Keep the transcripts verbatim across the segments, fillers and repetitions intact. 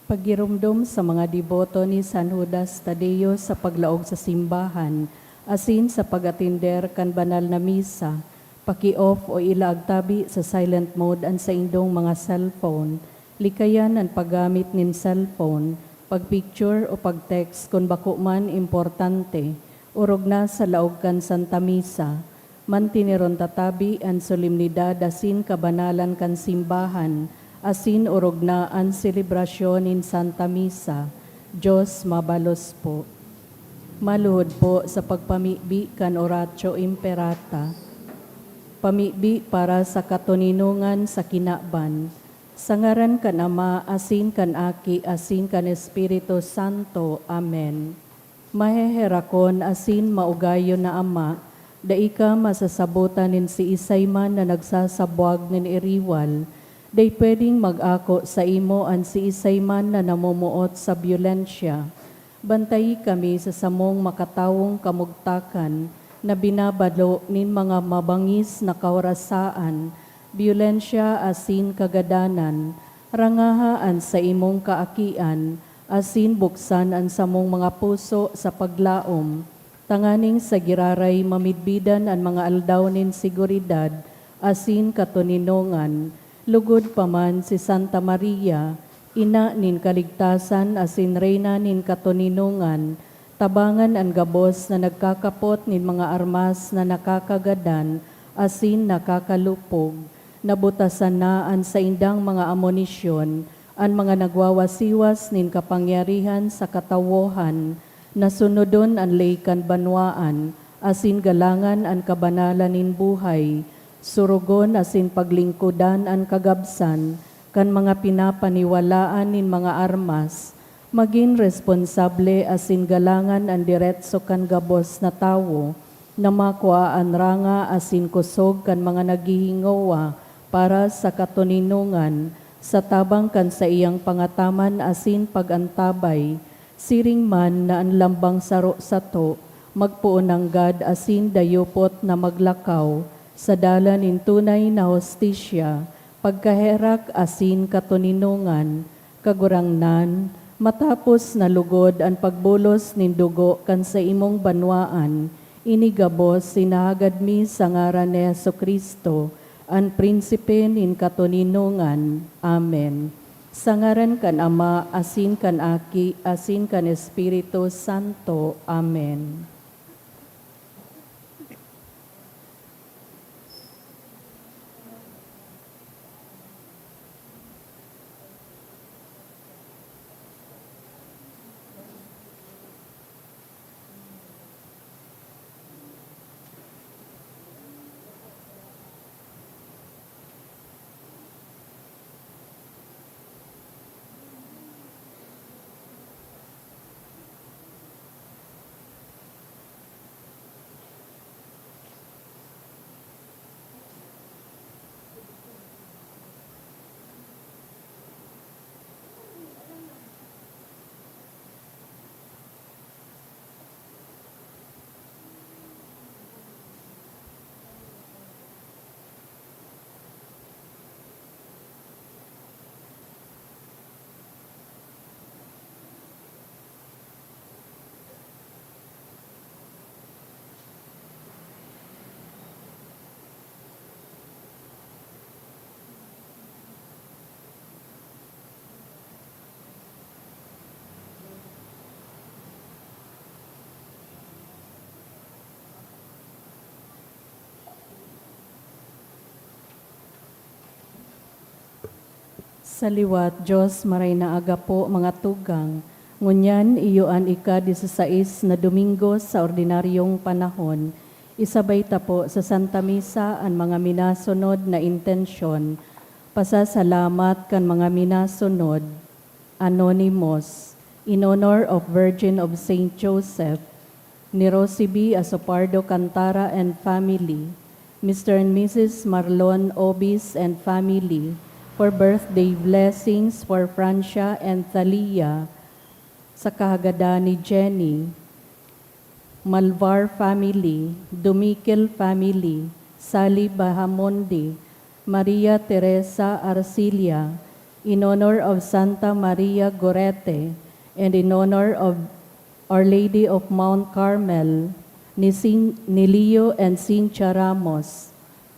Pagiromdom sa mga deboto ni San Judas Tadeo sa paglaog sa simbahan asin sa pag-atender kan banal na misa. Paki-off o ilaag tabi sa silent mode an saindong mga cellphone. Likayan an paggamit nin cellphone, pag-picture o pag-text kun bako man importante, orog na sa laog kan Santa Misa. Mantineron ta tabi an solemnidad asin kabanalan kan simbahan, asin orog na an selebrasyon nin Santa Misa. Dios mabalos po. Maluhod po sa pagpamibi kan Oratio Imperata. Pamibi para sa katoninongan sa kinaban. Sa ngaran kan Ama, asin kan Aki, asin kan Espiritu Santo. Amen. Maheherakon asin maugayon na Ama, dai ka masasabotan nin siisay man na nagsasabwag nin iriwal. Dai pwedeng mag-ako saimo an siisay man na namomoot sa byolensya. Bantayi kami sa samong makatawong kamugtakan na binabalo nin mga mabangis na kawarasaan, byolensya asin kagadanan. Rangaha an saimong kaakian, asin buksan an samong mga puso sa paglaom, tanganing sa giraray mamidbidan an mga aldaw nin seguridad asin katoninongan. Lugod pa man si Santa Maria, Ina nin kaligtasan asin Reyna nin katoninongan, tabangan an gabos na nagkakapot nin mga armas na nakakagadan asin nakakalupog. Nabutasan na an saindang mga amonisyon, an mga nagwawasiwas nin kapangyarihan sa katawohan, na sunodon an ley kan banwaan, asin galangan an kabanalan nin buhay, surugon asin paglingkodan an kagabsan kan mga pinapaniwalaan nin mga armas, magin responsable asin galangan an diretso kan gabos na tawo, na makua an ranga asin kosog kan mga naghihingowa para sa katoninongan, sa tabang kan saiyang pangataman asin pag-antabay. Siring man na an lambang saro sato magpoon nanggad asin dayupot na maglakaw sa dalan nin tunay na hustisya, pagkaherak asin katoninongan. Kagurangnan, matapos na lugod an pagbulos nin dugo kan saimong banwaan, ini gabos hinahagad mi sa ngaran ni Jesu-Cristo, an Prinsipe nin katoninongan. Amen. Sa ngaran kan Ama, asin kan Aki, asin kan Espiritu Santo. Amen. Sa liwat, Diyos, maray na aga po, mga tugang. Ngunyan, iyo an ika-disasais na Domingo sa ordinaryong panahon. Isabay ta po sa Santa Misa an mga minasunod na intensyon. Pasasalamat kan mga minasunod. Anonymous, in honor of Virgin of Saint Joseph, ni Rosie B Asopardo Cantara and family, Mister and Missus Marlon Obis and family, for birthday blessings for Francia and Thalia, sa kahagadan ni Jenny. Malvar family, Dumikel family, Sally Bahamonde, Maria Teresa Arcilia, in honor of Santa Maria Gorete, and in honor of Our Lady of Mount Carmel, ni Cin-, ni Leo and Cynthia Ramos.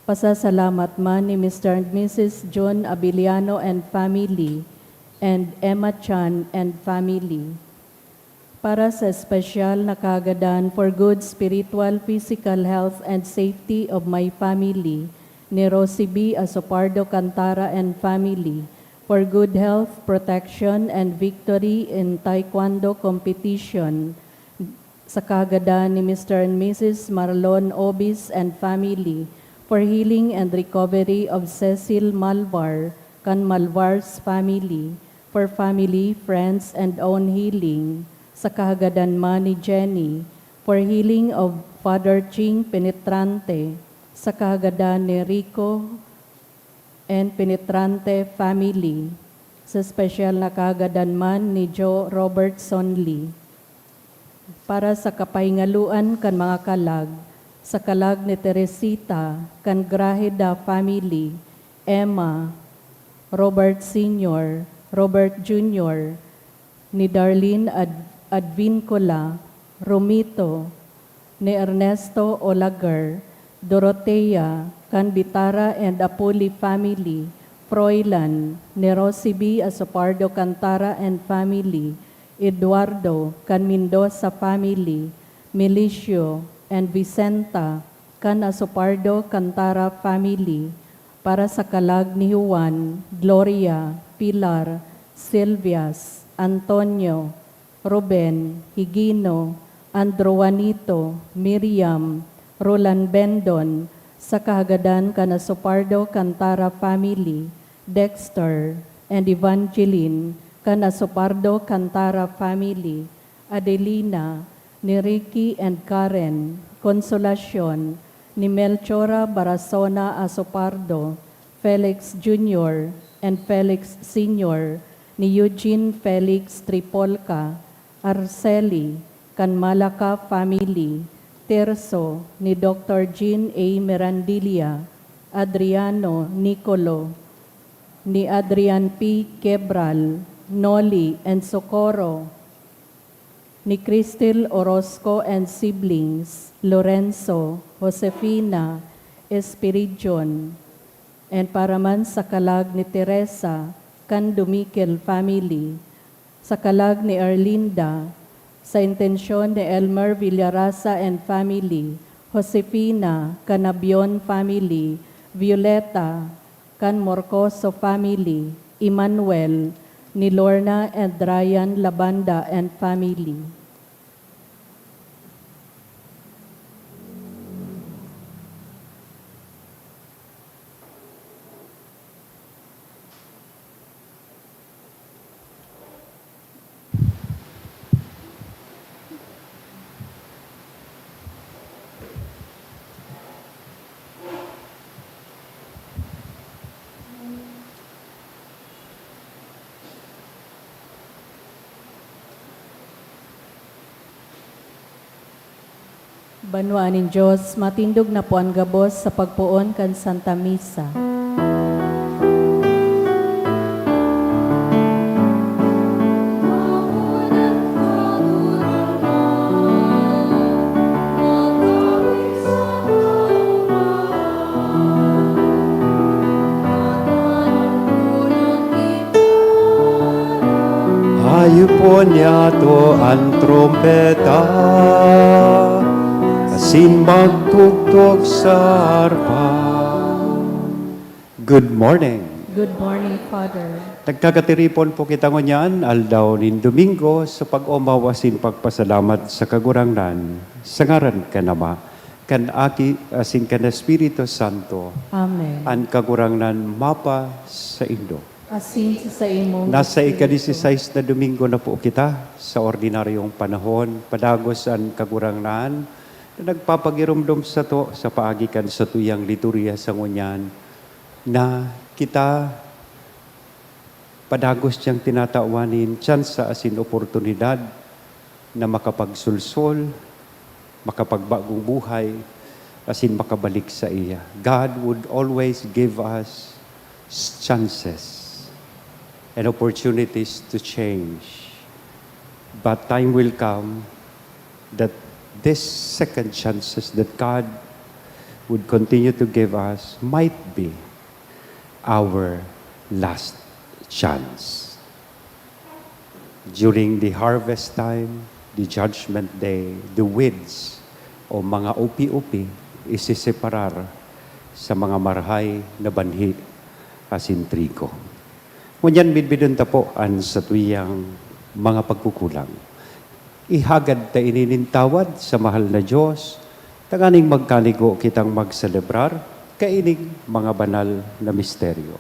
Pasasalamat man ni Mister and Missus John Abiliano and family, and Emma Chan and family. Para sa espesyal na kagadan for good spiritual, physical health and safety of my family, ni Rosie B Asopardo Cantara and family, for good health, protection, and victory in taekwondo competition, sa kagadan ni Mister and Missus Marlon Obis and family, for healing and recovery of Cecil Malvar kan Malvar's family, for family, friends, and own healing, sa kahagadan man ni Jenny, for healing of Father Ching Penetrante, sa kahagadan ni Rico and Penetrante family, sa espesyal na kahagadan man ni Joe Robertson Lee. Para sa kapahingaloan kan mga kalag, sa kalag ni Teresita, kan Grajeda family, Emma, Robert Senior, Robert Junior, ni Darlene Ad-, Advincula, Romito, ni Ernesto Olaguer, Dorotea, kan Bitara and Apuli family, Froilan, ni Rosie B Asopardo Cantara and family, Eduardo, kan Mendoza family, Milicio, and Vicenta, kan Asopardo Cantara family, para sa kalag ni Juan, Gloria, Pilar, Silvias, Antonio, Ruben, Higino, Andro Juanito, Miriam, Roland Bendon, sa kahagadan kan Asopardo Cantara family, Dexter, and Evangeline, kan Asopardo Cantara family, Adelina, ni Ricky and Karen, Consolacion, ni Melchora Barazona Asopardo, Felix Junior and Felix Senior, ni Eugene Felix Tripolca, Arceli, kan Malaca family, Tirso, ni Doctor Jean A Mirandilla, Adriano, Nicolo, ni Adrian P Quebral, Noli, and Socorro, ni Cristel Orozco and siblings, Lorenzo, Josefina, Espiridion, and para man sa kalag ni Teresa, kan Dumikel family, sa kalag ni Erlinda, sa intensyon ni Elmer Villarasa and family, Josefina, Canabion family, Violeta, kan Morcoso family, Emmanuel, ni Lorna and Ryan Labanda and family. Banwaan nin Dios, matindog na po an gabos sa pagpoon kan Santa Misa. Hayupon niyato an trompeta, asin magtugtog sa arpa. Good morning. Good morning, Father. Nagkakatiripon po kita ngunyan, aldaw nin Domingo, sa pag-omaw asin pagpasalamat sa Kagurangnan, sa ngaran kan Ama, kan Aki, asin kan Espiritu Santo. Amen. An Kagurangnan mapa saindo. Asin sa saimong Nasa espiritu. Ika-disisais na Domingo na po kita sa ordinaryong panahon. Padagos an Kagurangnan na nagpapagiromdom sato sa paagi kan satuyang liturhiya sa ngunyan, na kita padagos niyang tinatawan nin tsansa asin oportunidad na makapagsolsol, makapagbagong buhay, asin makabalik saiya. God would always give us chances. and opportunities to change. But time will come that these second chances that God would continue to give us might be our last chance. During the harvest time, the judgment day, the weeds o mga upi-upi isiseparar sa mga marahay na banhi asin trigo. Ngunyan, midbidon ta po an satuyang mga pagkukulang. Ihagad ta ini nin tawad sa mahal na Dios, tanganing magkanigo kitang magselebrar kaining mga banal na misteryo.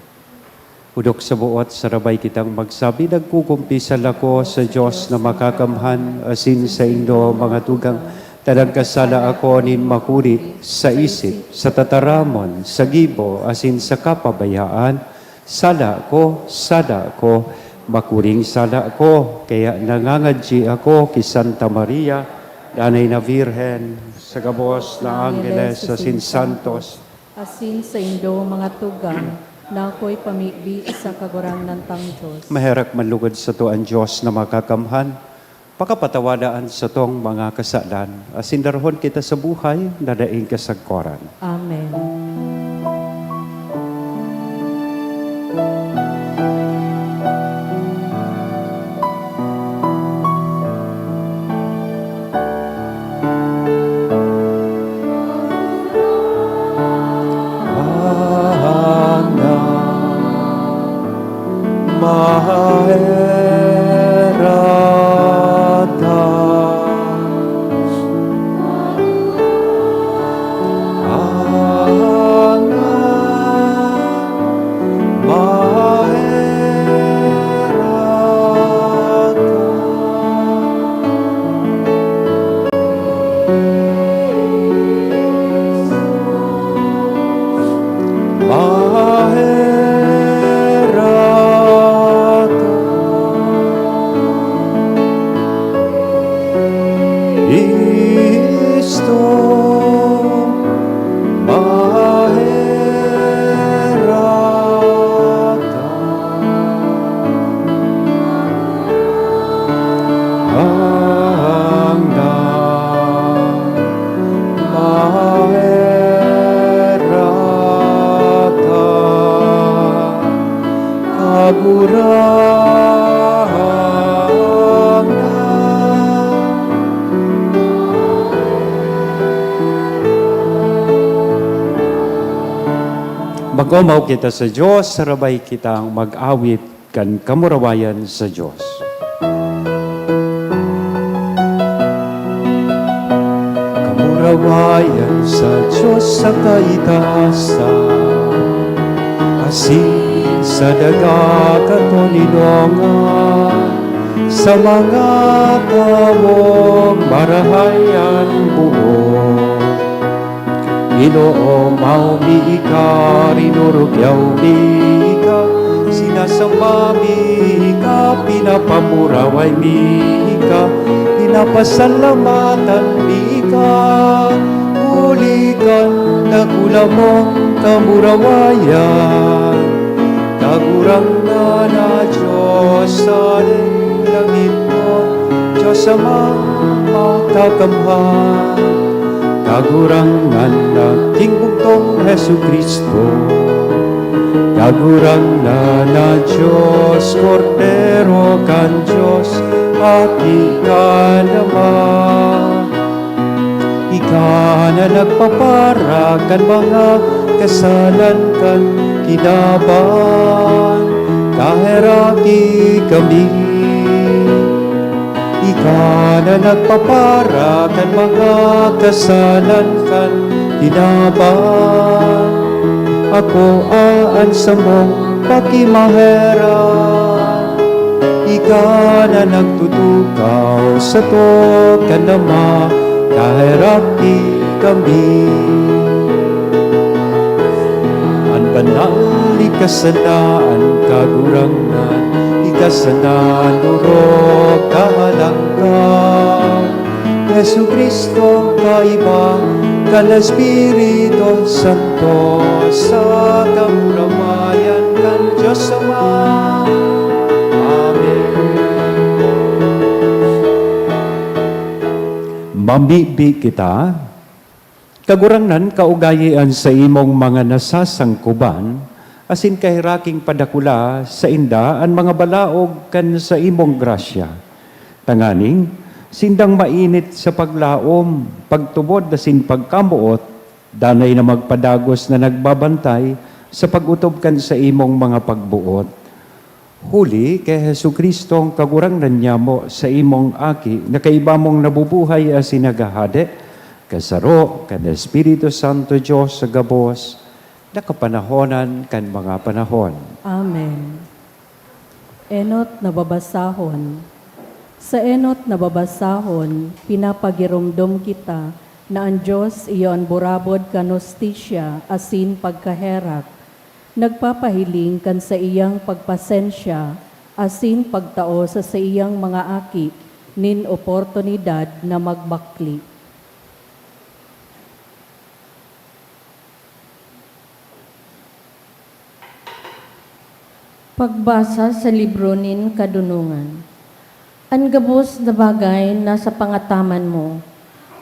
Hudok sa buot sarabay kitang magsabi, "Nagkukumpisal ako sa Dios na makakamhan asin saindo, mga tugang, ta nagkasala ako nin makuri sa isip, sa tataramon, sa gibo, asin sa kapabayaan. Sala ko, sala ko, makuring sala ko." Kaya nangangadyi ako ki Santa Maria, Danay na Birhen, sa gabos na anggeles asin santos, asin saindo, mga tugang, na ako'y pamibi sa Kagurangnan tang Dios. Maherak manlugod sato an Dios na makakamhan, pakapatawada an satong mga kasalan, asin darahon kita sa buhay na daing kasagkoran. Amen. Ang maherak Cristo, maherak ka. Hanggang maherak ka, Kagurangnan. Mag-omaw kita sa Dios, sarabay kitang mag-awit kan kamurawayan sa Dios. Kamurawayan sa Dios sa kaitaasan, asin sa daga katoninongan, sa mga tawong marahay an boot. Inoomaw mi ika, rinurugyaw mi ika, sinasamba mi ika, pinapamuraway mi ika, pinapasalamatan mi ika, huli kan dakula mong kamurawayan. Kagurangnan na Dios sa langit, Dios Ama makakamhan. Kagurangnan na king bugtong Jesu-Cristo, Kagurangnan na Dios, Kordero kan Dios, Aki kan Ama. Ika na nagpapara kan mga kasalan kan kinaban, kaheraki kami. Ika na nagpapara kan mga kasalan kan kinaban, akoa an samong pakimaherak. Ika na nagtutukaw sato kan Ama, kaheraki kami. An banal, ika sana an Kagurangnan, ika sana an orog, kahalangkaw. Jesu-Cristo, kaiba kan Espiritu Santo, sa kamurawayan kan Dios Ama. Mibi kita, Kagurangnan, kaugayi an saimong mga nasasangkuban, asin kaheraking padakula sainda an mga balaog kan saimong grasya. Tanganing, sindang mainit sa paglaom, pagtubod asin pagkamoot, danay na magpadagos na nagbabantay sa pag-otob kan saimong mga pagboot. Huli ki Jesu-Cristo, an Kagurangnan nyamo, saimong Aki, na kaiba mong nabubuhay asin naghahade, kasaro kan Espiritu Santo, Dios sa gabos, na kapanahonan kan mga panahon. Amen. Enot na babasahon. Sa enot na babasahon, pinapagiromdom kita na an Dios iyo an burabod kan hustisya asin pagkaherak, nagpapahiling kan saiyang pagpasensya asin pagtao sa saiyang mga aki nin oportunidad na magbakle. Pagbasa sa libro nin Kadonongan. An gabos na bagay nasa pangataman mo,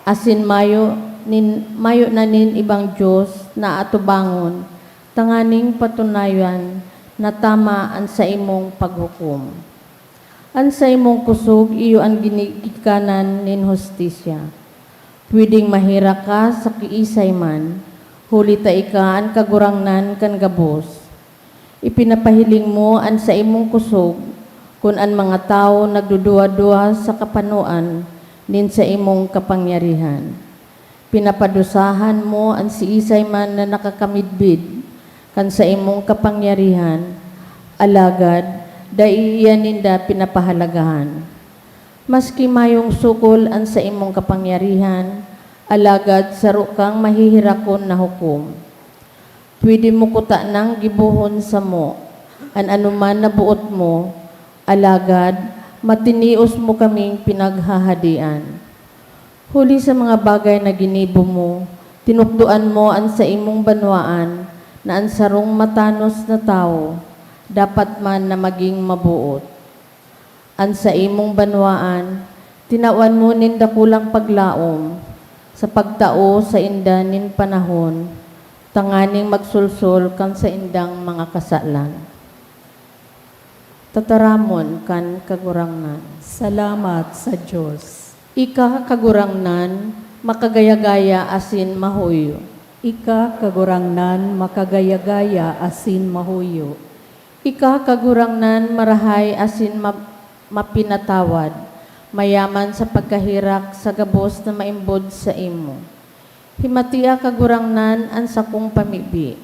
asin mayo nin, mayo na nin ibang Dios na atubangon tanganing patunayan na tama an saimong paghukom. An saimong kusog iyo an ginigikanan nin hustisya. Pwedeng maherak ka sa kiisay man, huli ta ika an Kagurangnan kan gabos. Ipinapahiling mo an saimong kusog kun an mga tawo nagduduwa-duwa sa kapanoan nin saimong kapangyarihan. Pinapadusahan mo an siisay man na nakakamidbid kan saimong kapangyarihan, alagad dai iyan ninda pinapahalagahan. Maski mayong sukol an saimong kapangyarihan, alagad saro kang maheherakon na hukom. Pwede mo kutanang gibohon samo an anoman na boot mo, alagad matinios mo kaming pinaghahadian. Huli sa mga bagay na ginibo mo, tinukdoan mo an saimong banwaan na an sarong matanos na tawo dapat man na magin maboot. An saimong banwaan, tinawan mo nin dakulang paglaom sa pagtao sainda nin panahon tanganing magsolsol kan saindang mga kasalan. Tataramon kan Kagurangnan. Salamat sa Dios. Ika, Kagurangnan, makagaya-gaya asin mahuyo. Ika, Kagurangnan, makagaya-gaya asin mahuyo. Ika, Kagurangnan, marahay asin ma-, mapinatawad, mayaman sa pagkaherak sa gabos na maimbod saimo. Himatea, Kagurangnan, an sakong pamibi.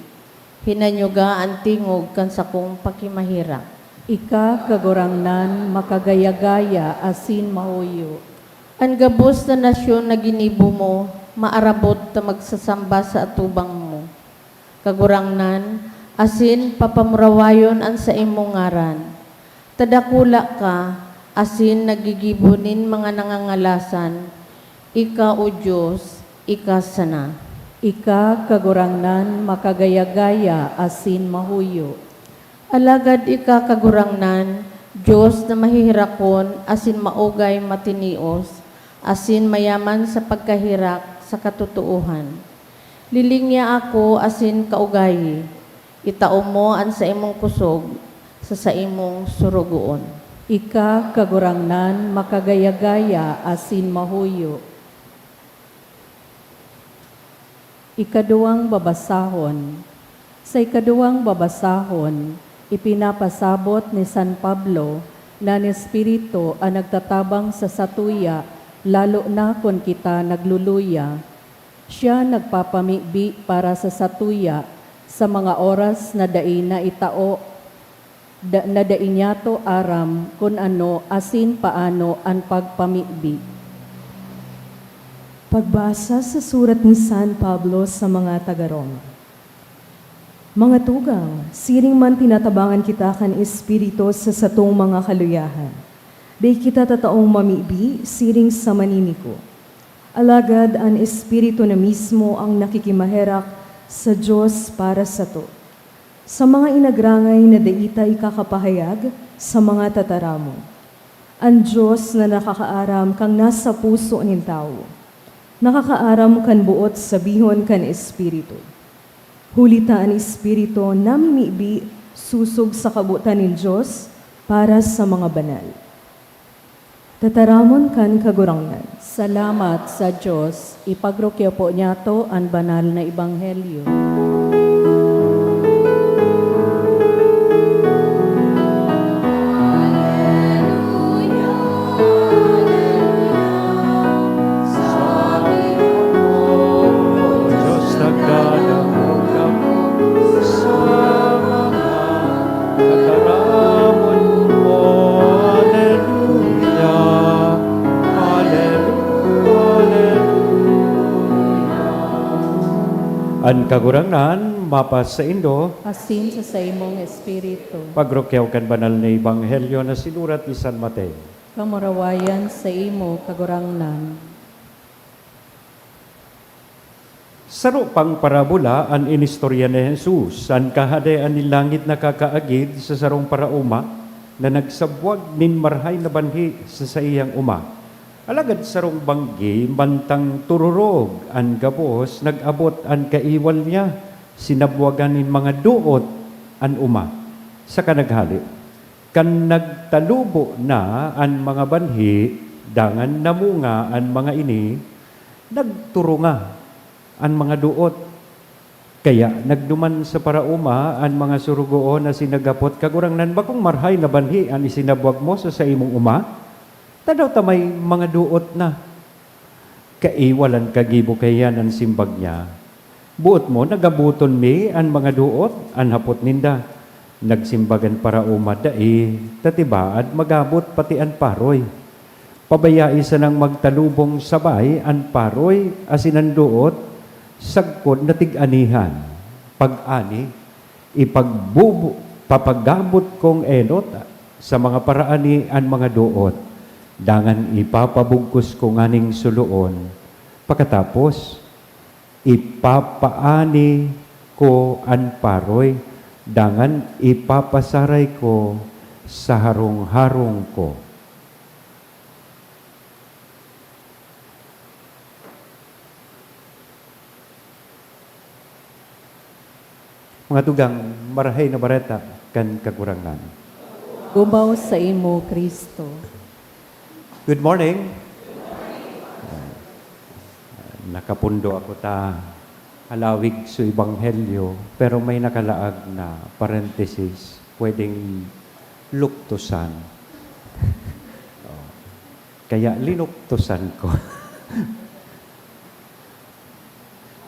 Hinanyoga an tingog kan sakong pakimaherak. Ika, Kagurangnan, makagaya-gaya asin mahuyo. An gabos na nasyon na ginibo mo, maarabot ta magsasamba sa atubang mo, Kagurangnan, asin papamurawayon an saimong ngaran. Ta dakula ka, asin naggigibo nin mga nangangalasan, ika, O Dios, ika sana. Ika, Kagurangnan, makagaya-gaya asin mahuyo. Alagad ika, Kagurangnan, Dios na maheherakon asin maugay matinios, asin mayaman sa pagkaherak sa katotoohan. Lilingia ako asin kaugayi, itao mo an saimong kusog sa saimong sorogoon. Ika, Kagurangnan, makagaya-gaya asin mahuyo. Ikaduwang babasahon. Sa ikaduwang babasahon, ipinapasabot ni San Pablo na an Espiritu an nagtatabang sa satuya, lalo na kun kita nagluluya. Siya nagpapamibi para sa satuya sa mga oras na dai na itao, da-, na dai niyato aram kun ano asin paano an pagpamibi. Pagbasa sa surat ni San Pablo sa mga taga-Roma. Mga tugang, siring man tinatabangan kita kan Espiritu sa satong mga kaluyahan. Dai kita tataong mamibi siring sa maniniko. Alagad an Espiritu na mismo ang nakikimaherak sa Dios para sato, sa mga inagrangay na dai ta ikakapahayag sa mga tataramon. An Dios na nakakaaram kan nasa puso nin tawo. Nakakaaram kan boot sabihon kan Espiritu. Huli ta an Espiritu namimibi sosog sa kabotan nin Dios para sa mga banal. Tataramon kan Kagurangnan. Salamat sa Dios. Ipagrukyo po niyato an banal na ebanghelyo. Diyos, nagdadangog ako sa mga tataramon mo. Aleluya, aleluya, aleluya. An Kagurangnan mapasaindo. Asin sa saimong espiritu. Pagrukyaw kan banal na ebanghelyo na sinurat ni San Mateo. Kamurawayan saimo, Kagurangnan. Saro pang parabola an inistorya ni Jesus. An Kahadean nin langit nakakaagid sa sarong paraoma na nagsabwag nin marahay na banhi sa saiyang oma. Alagad sarong banggi, mantang tururog an gabos, nag-abot an kaiwal niya, sinabwagan nin mga doot an oma, saka naghale. Kan nagtalubo na an mga banhi, dangan namunga an mga ini, nagturunga an mga doot. Kaya nagduman sa paraoma an mga sorogoon asin naghapot, "Kagurangnan, bakong marahay na banhi an isinabwag mo sa saimong oma? Tadaw ta may mga doot na." "Kaiwal an kagibo kaiyan," an simbag niya. "Boot mo na gaboton mi an mga doot?" an hapot ninda. Nagsimbag an paraoma, "Dai, ta tibaad magabot pati an paroy. Pabayai sanang magtalubong sabay an paroy asin an doot sagkod na tig-anihan. Pag-ani, ipagbubu-, papagabot kong enot sa mga paraani an mga doot, dangan ipapabugkos ko nganing suloon. Pakatapos, ipapaani ko an paroy, dangan ipapasaray ko sa harong-harong ko." Mga tugang, Marahay na Bareta kan Kagurangnan. Gumaw saimo, Cristo. Good morning. Ah, nakapundo ako ta halawig sa Ebanghelyo, pero may nakalaag na parenthesis, pwedeng luktusan. Oh. Kaya linuktusan ko.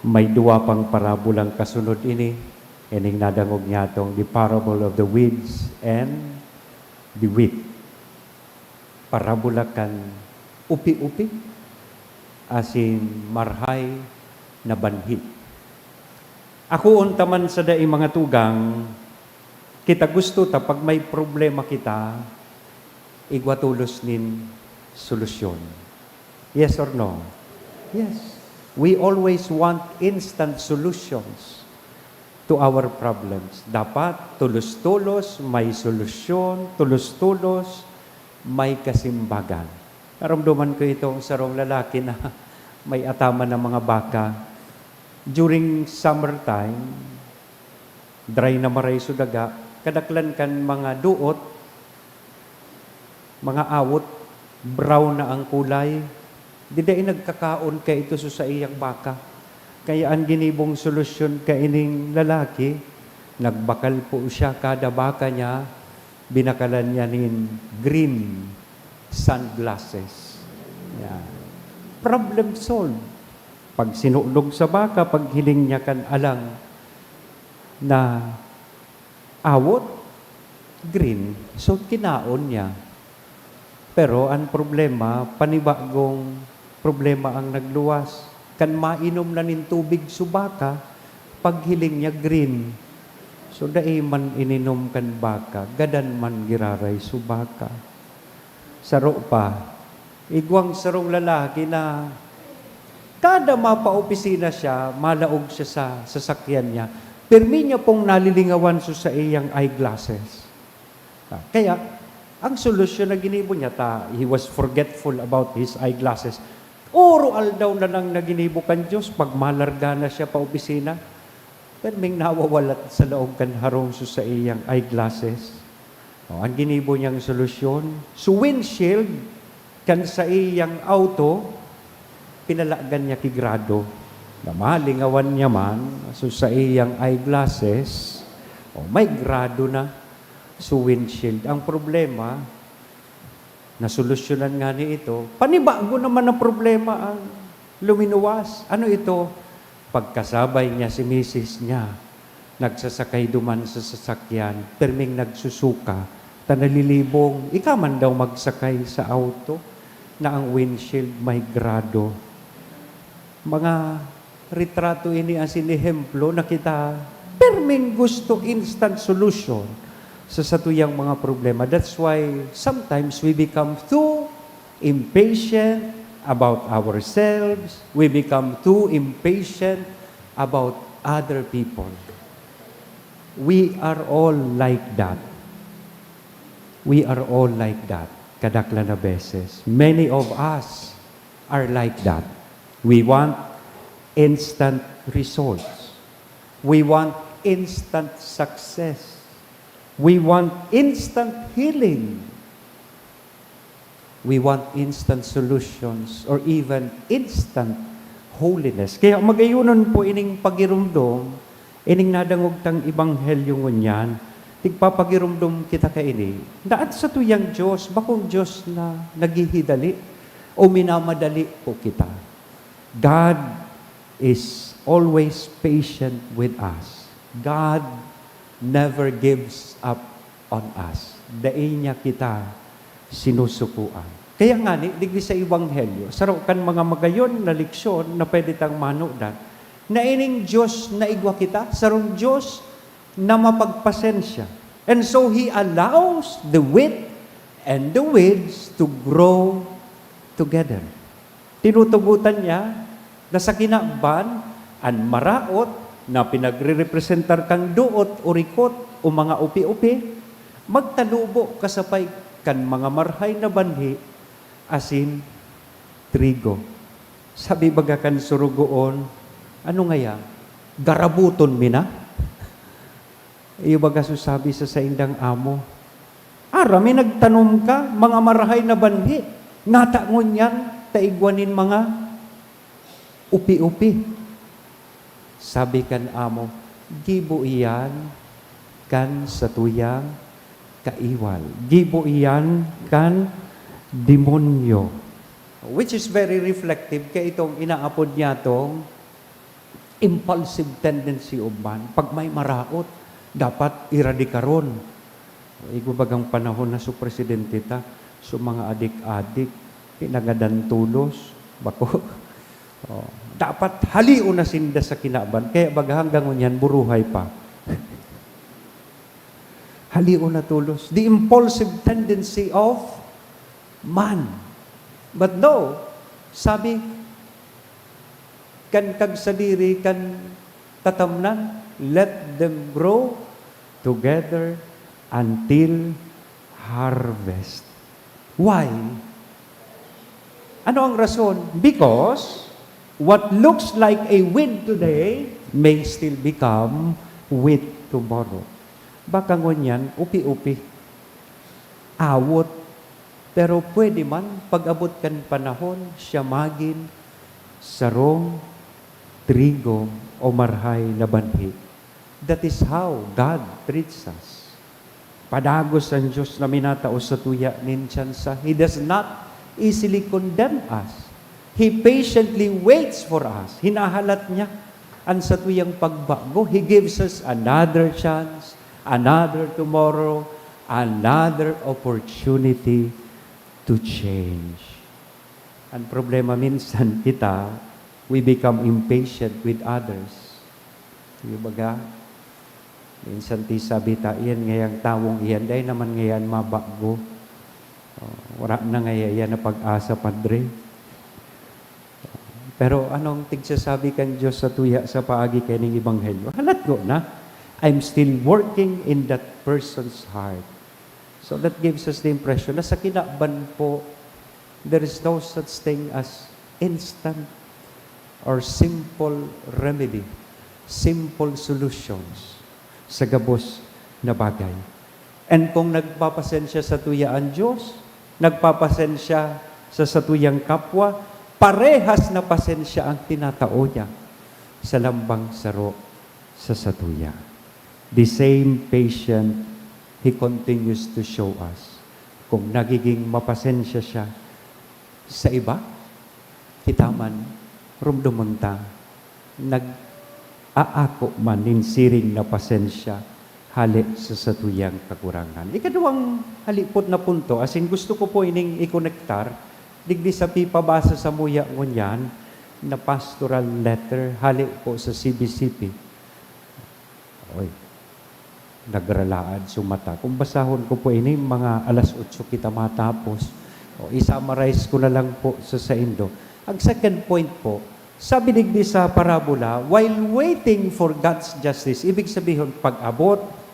May duwa pang parabolang kasunod ini, ining nadangog niyatong the parable of the weeds and the wheat. Parabola kan upi-upi asin marahay na banhi. Akoon ta man sa dai, mga tugang, kita gusto ta pag may problema kita, igwa tolos nin solusyon. Yes or no? Yes. We always want instant solutions to our problems. Dapat tolos-tolos, may solusyon, tolos-tolos, may kasimbagan. Naramdaman ko itong sarong lalaki na may ataman na mga baka. During summertime, dry na maray so daga, kadaklan kan mga duot, mga awot, brown na ang kulay. Di dai nagkakaon kaiito sa saiyang baka. Kaya an ginibong solusyon kaining lalaki, nagbakal po siya, kada baka niya, binakalan niya nin green sunglasses. Yan. Problem solved. Pag sinunog sa baka, paghiling niya kan alang na awot, green, so kinaon niya. Pero an problema, panibagong problema ang nagluwas. Kan mainom na nin tubig so baka, paghiling niya green. So dai man ininom kan baka, gadan man giraray so baka. Saro pa, igwang sarong lalaki na kada mapaopisina siya, malaog siya sa sasakyan niya, pirmi niya pong nalilingawan so saiyang eyeglasses. Ah, kaya, ang solusyon na ginibo niya, ta, he was forgetful about his eyeglasses. Oro-aldaw na lang na ginibo kan Diyos, pag malarga na siya pa opisina, perming nawawalat sa laog kan harong so saiyang eyeglasses. O, ang ginibo niyang solusyon, so windshield kan saiyang auto, pinalagan niya ki grado. Na malingawan niya man, so saiyang eyeglasses, o, may grado na so windshield. Ang problema, nasolusyonan ngani ito, panibago naman na problema ang luminuwas. Ano ito? Pagkasabay niya si misis niya, nagsasakay duman sa sasakyan, perming nagsusuka, ta nalilibong. Ika man daw magsakay sa auto na ang windshield may grado. Mga retrato ini asin ehemplo na kita perming gusto instant solution sa satuyang mga problema. That's why sometimes we become too impatient about ourselves. We become too impatient about other people. We are all like that. We are all like that. Kadaklan na beses. Many of us are like that. We want instant results. We want instant success. We want instant healing. We want instant solutions or even instant holiness. Kaya magayonon po ining pagirumdom, ining nadangog tang ebanghelyo ngunyan, tigpapagirumdom kita kaini. Daan sa tuyang Diyos, bakong Diyos na naghihidali o minamadali po kita. God is always patient with us. God never gives up on us. Dai niya kita sinusukuan. Kaya ngani, digdi sa Ebanghelyo, saro kan mga magayon na leksyon na pwede tang manudan, na ining Diyos na igwa kita, sarong Diyos na mapagpasensya. And so, He allows the wheat and the weeds to grow together. Tinutugotan niya na sa kinaban, an maraot na pinagrerepresentar kan doot o rikot o mga upi-upi, magtalubo kasapay kan mga marhay na banhi asin trigo. Sabi baga kan sorogoon, "Ano ngaya? Garabuton mi na?" Iyo baga so sabi sa saindang amo, "Aram mi nagtanom ka, mga marahay na banhi, ngata ngunyan ta igwa nin mga upi-upi." Sabi kan amo, "Gibo iyan kan satuyang kaiwal. Gibo iyan kan demonyo." Which is very reflective kay itong inaapod niya tong impulsive tendency of man. Pag may maraot, dapat iradikaron. Igwa bagang panahon na so presidente ta, so mga adik-adik, pinagadan tolos, bako. Oh, dapat halion na sinda sa kinaban, kaya baga hanggang ngunyan, buruhay pa. Halion na tolos. The impulsive tendency of man. But no, sabi kan kagsadiri kan tatamnan, "Let them grow together until harvest." Why? Ano ang rason? Because what looks like a weed today may still become wheat tomorrow. Baka ngunyan, upi-upi. Awot. Pero pwede man, pag-abot kan panahon, siya magin sarong trigo o marhay na banhi. That is how God treats us. Padagos an Dios na minatao satuya nin tsansa. He does not easily condemn us. He patiently waits for us. Hinahalat niya an satuyang pagbago. He gives us another chance, another tomorrow, another opportunity to change. Ang problema, minsan kita, we become impatient with others. Yung baga, minsan ti sabi ta, "Iyan ngayang tawong iyan, dai naman ngayan mabago. Oh, wala na ngaya iyan na pag-asa, Padre." Pero anong tigsasabi kan Dios sa tuya sa paagi kaining ebanghelyo? Halat ko na, I'm still working in that person's heart. So that gives us the impression na sa kinaban po, there is no such thing as instant or simple remedy, simple solutions sa gabos na bagay. And kung nagpapasensya satuya an Dios, nagpapasensya sa satuyang kapwa, parehas na pasensya ang tinatao niya sa lambang saro sa satuya. The same patient, He continues to show us. Kung nagiging mapasensya siya sa iba, kita man, rumdomon ta, nag-aako man nin siring na pasensya hale sa satuyang kakurangan. Ikaduwang halipot na punto, asin gusto ko po ining ikonektar digdi sa pipabasa samuya ngunyan na pastoral letter hale po sa C B C P. Oy, nagralaad so mata. Kung basahon ko po ini, mga alas otso kita matapos. O, i-summarize ko na lang po sa saindo. Ang second point po, sabi digdi sa parabola, "While waiting for God's justice," ibig sabihon, pag-abot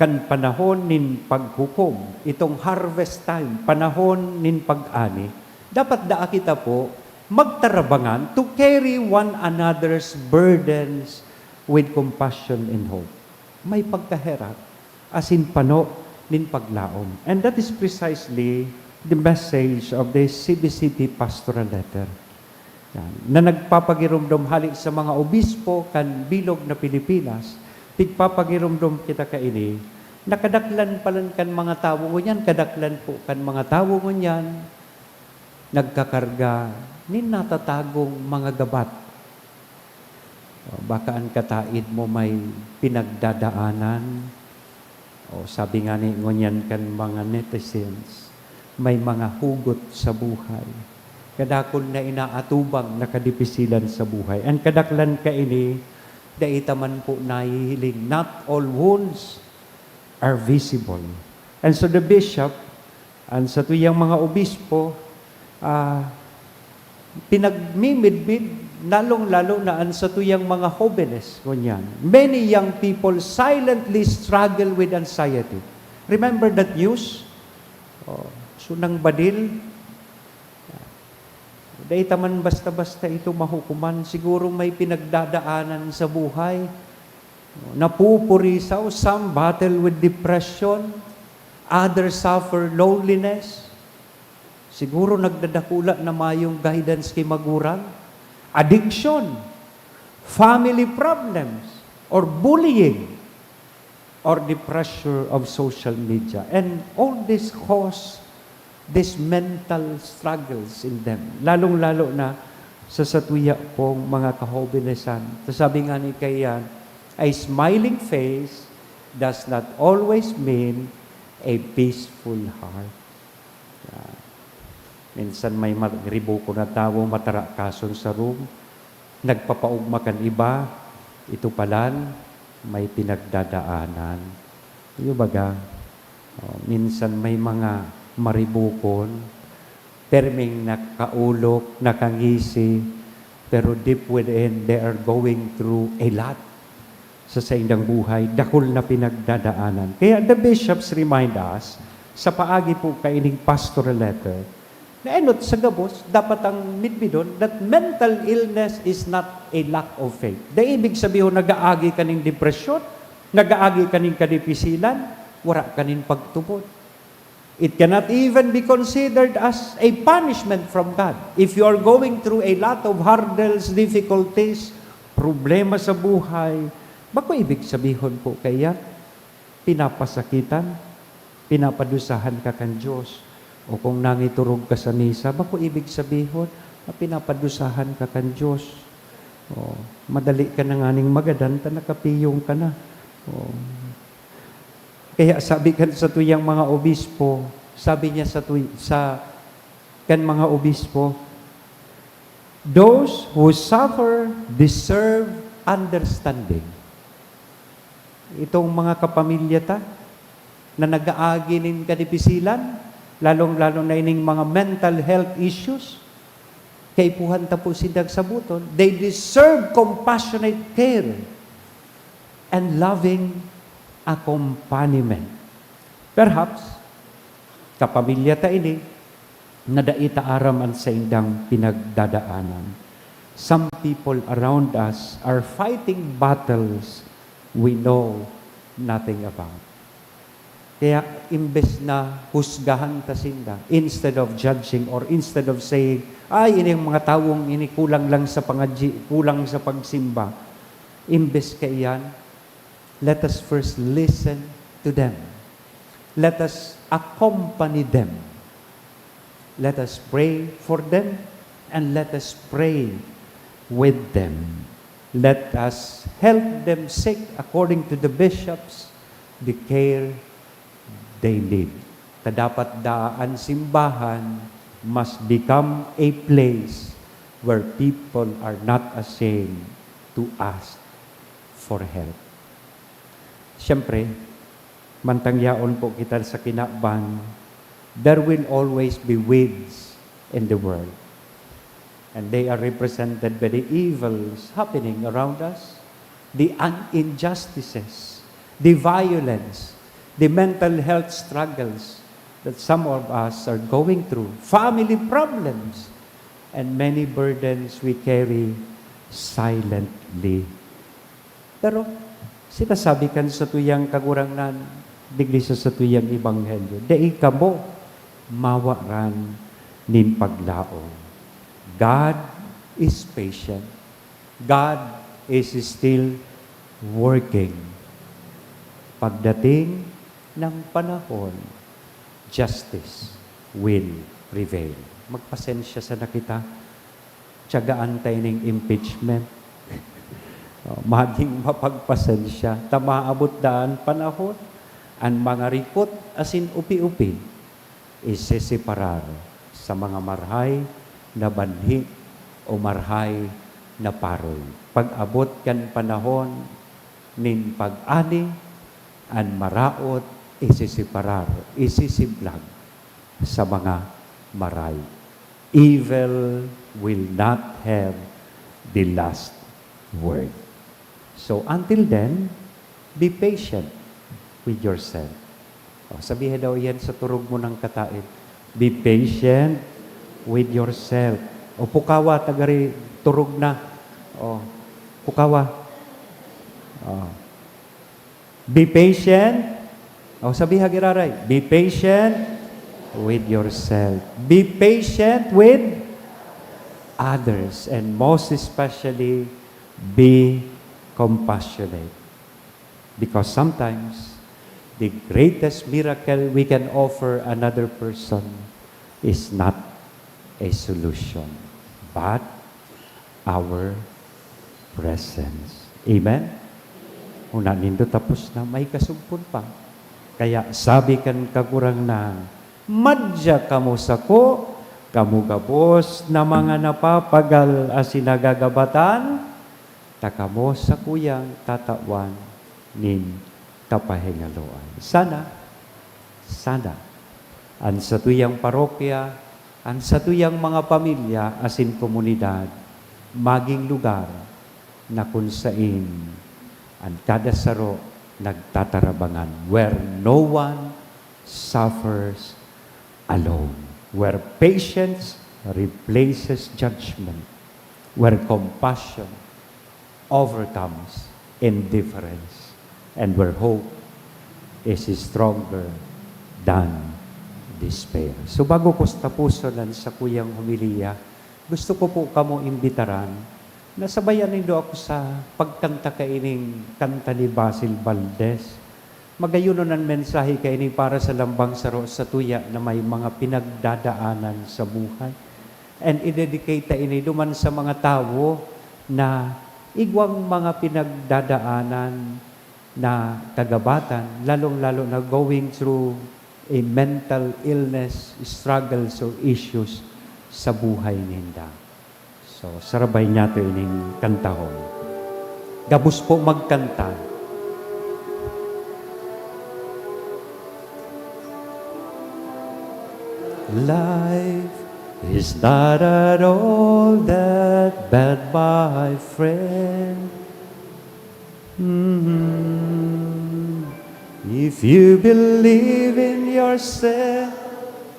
kan panahon nin paghukom, itong harvest time, panahon nin pag-ani, dapat daa kita po magtarabangan to carry one another's burdens with compassion and hope. May pagkaherak asin pano nin paglaom. And that is precisely the message of the C B C P pastoral letter. Yan. Na nagpapagiromdom hali sa mga obispo kan bilog na Pilipinas, tigpapagiromdom kita kaini, na kadaklan palan kan mga tawo ngunyan, kadaklan po kan mga tawo ngunyan, nagkakarga nin natatagong mga gabat. O, baka an kataid mo may pinagdadaanan. O, sabi ngani ngunyan kan mga netizens, may mga hugot sa buhay. Kadakul na inaatubang na kadipisilan sa buhay. An kadaklan kaini, dai ta man po nahihiling. Not all wounds are visible. And so the bishop, an satuyang mga obispo, ah, pinagmimidbid, lalong-lalo na an satuyang mga hobenes, ngunyan. Many young people silently struggle with anxiety. Remember that news? Oh, so nang badil, dai ta man basta-basta ito mahukuman. Siguro may pinagdadaanan sa buhay. Napupurisaw, some battle with depression, others suffer loneliness. Siguro nagdadakula na mayong guidance ki magurang, addiction, family problems, or bullying, or the pressure of social media. And all this cause these mental struggles in them, lalong-lalo na sa satuya pong mga kahobenesan. Sasabi ngani kaiyan, "A smiling face does not always mean a peaceful heart." Yan. Minsan may ma-, ribukon na tawo, matarakason sa room, nagpapaogma kan iba, ito palan may pinagdadaanan. Iyo baga, oh, minsan may mga maribukon, perming nakaolok, nakangisi, pero deep within, they are going through a lot sa saindang buhay, dakul na pinagdadaanan. Kaya the bishops remind us, sa paagi po kaining pastoral letter, na enot sa gabos, dapat ang midbidon that mental illness is not a lack of faith. Dai ibig sabihon nag-aagi ka nin depresyon, nag-aagi ka nin kadipisilan, wara ka nin pagtubod. It cannot even be considered as a punishment from God. If you are going through a lot of hurdles, difficulties, problema sa buhay, bako ibig sabihon po kaiyan, pinapasakitan, pinapadusahan ka kan Dios. O kung nangiturog ka sa misa, bako ibig sabihon na pinapadusahan ka kan Dios. O, madali ka na nganing magadan ta nakapiyong ka na. O. Kaya sabi kan satuyang mga obispo, sabi niya sa tuy-, sa, kan mga obispo, "Those who suffer deserve understanding." Itong mga kapamilya ta na nag-aagi nin kadipisilan, lalong-lalo na ining mga mental health issues, kaipuhan ta po sindang saboton, they deserve compassionate care and loving accompaniment. Perhaps, kapamilya ta ini, na dai ta aram an saindang pinagdadaanan. Some people around us are fighting battles we know nothing about. Kaya imbes na husgahan ta sinda, instead of judging or instead of saying, "Ay, ini ang mga tawong ini kulang lang sa pangadji, kulang sa pagsimba." Imbes kaiyan, let us first listen to them. Let us accompany them. Let us pray for them and let us pray with them. Let us help them seek, according to the bishops, the care they need. Ta dapat daa an simbahan must become a place where people are not ashamed to ask for help. Siyempre, mantang yaon po kita sa kinaban, there will always be weeds in the world. And they are represented by the evils happening around us, the un-, injustices, the violence, the mental health struggles that some of us are going through, family problems, and many burdens we carry silently. Pero sinasabi kan satuyang Kagurangnan, digdi sa satuyang ebanghelyo, dai kamo mawaran nin paglaom. God is patient. God is still working. Pagdating ng panahon, justice will prevail. Magpasensya sana kita. Tiyagaan ta ining impeachment. O, maging mapagpasensya ta maabot daa an panahon, an mga rikot asin upi-upi isiseparar sa mga marhay na banhi o marhay na paroy. Pag-abot kan panahon nin pag-ani, an maraot isiseparar, isisiblag sa mga maray. Evil will not have the last word. So, until then, be patient with yourself. O, sabihin daw yan sa turog mo ng kataed, "Be patient with yourself." O, pukawa, tagari, turog na. O, pukawa. O. Be patient. O, sabiha giraray, "Be patient with yourself. Be patient with others. And most especially, be compassionate." Because sometimes, the greatest miracle we can offer another person is not a solution, but our presence. Amen? Huna nindo tapos na, may kasugpon pa. Kaya sabi kan Kagurangnan, "Madya kamo sako, kamo gabos na mga napapagal asin nagagabatan, ta kamo sakuyang tatawan nin kapahingaloan." Sana, sana, an satuyang parokya, an satuyang mga pamilya asin komunidad magin lugar na kun sain an kada saro nagtatarabangan, where no one suffers alone, where patience replaces judgment, where compassion overcomes indifference, and where hope is stronger than despair. So, bago ko tapuson an sakuyang homilya, gusto ko po kamo imbitaran na sabayan nindo ako sa pagkanta kaining kanta ni Basil Valdez. Magayon an mensahe kaini para sa lambang saro satuya na may mga pinagdadaanan sa buhay. And i-dedicate ta ini duman sa mga tawo na igwang mga pinagdadaanan na kagabatan, lalong-lalo na going through a mental illness, struggles or issues sa buhay ninda. So, sarabay niyato ining kantahon. Gabos po magkanta. Life is not at all that bad, my friend. Mm. If you believe in yourself,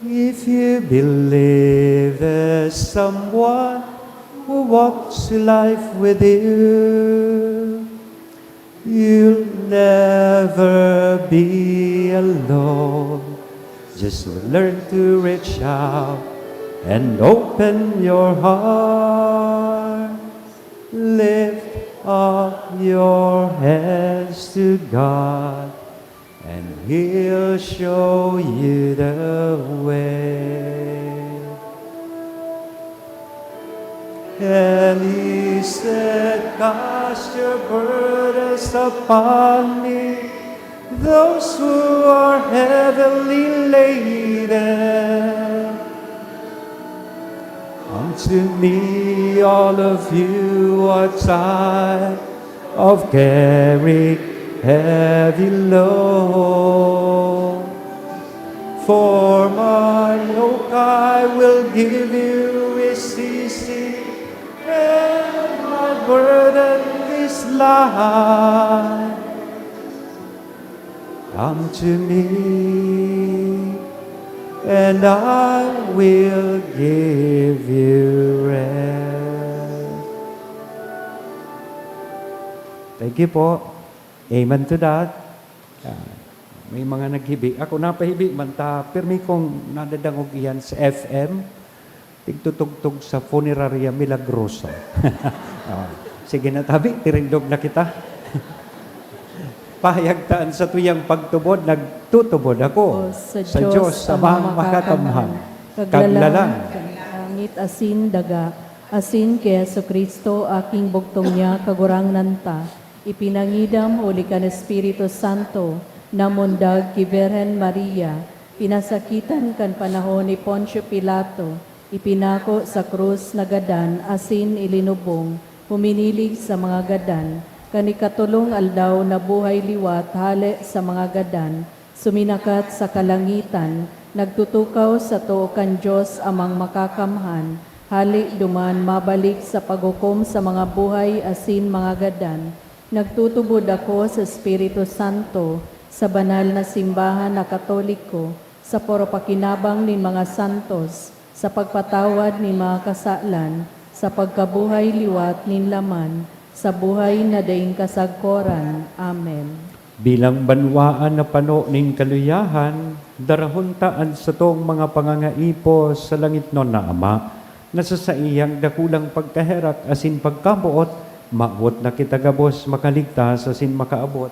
If you believe there's someone who walks life with you, you'll never be alone. Just learn to reach out and open your heart. Lift up your hands to God, and He'll show you the way. And He said, "Cast your burdens upon me, those who are heavily laden. Come to me, all of you are tired of carrying heavy load. For my yoke I will give you is easy, and my burden is light. Come to me, and I will give you rest." Thank you po. Amen to that. Ah, may mga naghibi. Ako, napahibi man ta, pirmi kong nadadangog iyan sa F M. Tigtutugtog sa Funeraria Milagrosa. Oh, sige na, tabi, tirindog na kita. Pahayag ta an satuyang pagtubod, nagtutubod ako O sa sa Diyos Diyos, Amang Amang Makakamhan, Makakamhan, Kaglalang Kaglalang. kan langit asin daga, asin ki Jesu-Cristo, aking bugtong niya, Kagurangnan ta, ipinangidam huli kan Espiritu Santo, namundag ki Birhen Maria, pinasakitan kan panahon ni Poncio Pilato, ipinako sa krus, nagadan asin ilinubong, huminilig sa mga gadan. Kan ikatolong aldaw, nabuhay liwat hale sa mga gadan, suminakat sa kalangitan, nagtutukaw sa too kan Diyos Amang Makakamhan, hale duman mabalik sa paghukom sa mga buhay asin mga gadan. Nagtutubod ako sa Espiritu Santo, sa banal na simbahan na Katoliko, sa poropakinabang nin mga santos, sa pagpatawad nin mga kasalan, sa pagkabuhay liwat nin laman, sa buhay na daing kasagkoran. Amen. Bilang banwaan na pano nin kaluyahan, darahon ta an satong mga pangangaipo sa langitnon na Ama, na sa saiyang dakulang pagkaherak asin pagkamoot, mawot na kita gabos makaligtas asin makaabot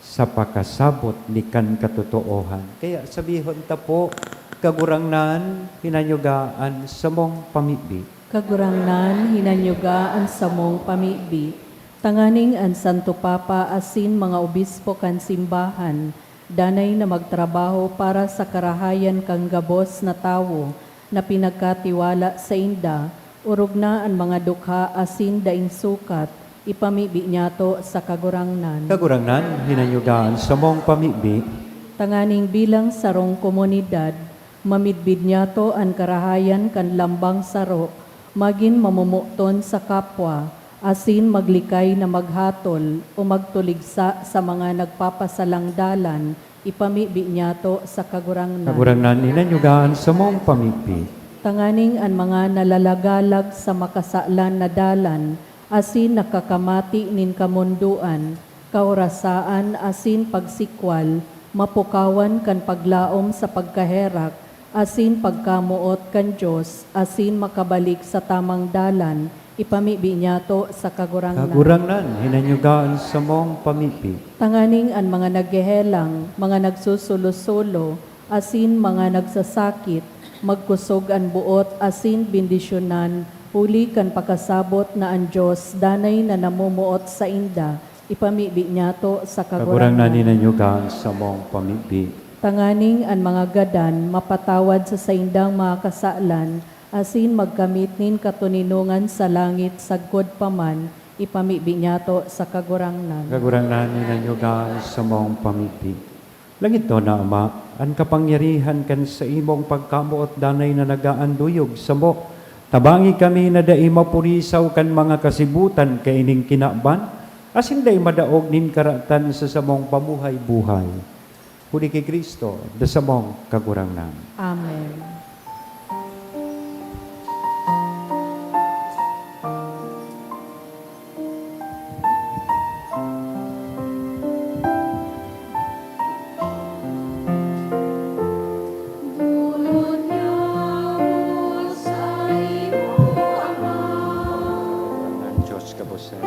sa pakasabot ni kan katotoohan. Kaya sabihon ta po, "Kagurangnan, hinanyuga an samong pamibi." Kagurangnan, hinanyuga an samong pamibi. Tanganing an Santo Papa asin mga obispo kan simbahan, danay na magtrabaho para sa karahayan kan gabos na tawo na pinagkatiwala sainda, orog na an mga dukha asin daing sukat, ipamibi niyato sa Kagurangnan. Kagurangnan, hinanyuga an samong pamibi. Tanganing bilang sarong komunidad, mamidbid niyato an karahayan kan lambang saro, magin mamomoton sa kapwa, asin maglikay na maghatol o magtuligsa sa mga nagpapasalang dalan, ipamibi niyato sa Kagurangnan. Kagurangnan, hinanyuga an samong pamibi. Tanganing an mga nalalagalag sa makasalan na dalan asin nakakamati nin kamondoan, kaorasaan asin pagsikwal, mapukawan kan paglaom sa pagkaherak, asin pagkamoot kan Dios, asin makabalik sa tamang dalan, ipamibi niyato sa Kagurangnan. Kagurangnan, hinanyuga an samong pamibi. Tanganing an mga naghehelang, mga nagsusulo-sulo, asin mga nagsasakit, magkosog an boot asin bendisyonan, huli kan pakasabot na an Dios danay na namomoot sainda, ipamibi niyato sa Kagurangnan. Kagurangnan, hinanyuga an samong pamibi. Tanganing an mga gadan mapatawad sa saindang mga kasalan, asin magkamit nin katoninongan sa langit sagkod pa man, ipamibi niyato sa Kagurangnan. Kagurangnan, hinanyuga an samong pamibi. Langitnon na Ama, an kapangyarihan kan saimong pagkamoot danay na nag-aanduyog samo. Tabangi kami na dai mapurisaw kan mga kasibutan kaining kinaban, asin dai madaog nin karatan sa samong pamuhay-buhay. Huli ki Cristo, na samong Kagurangnan. Amen. Ang Diyos gabos sa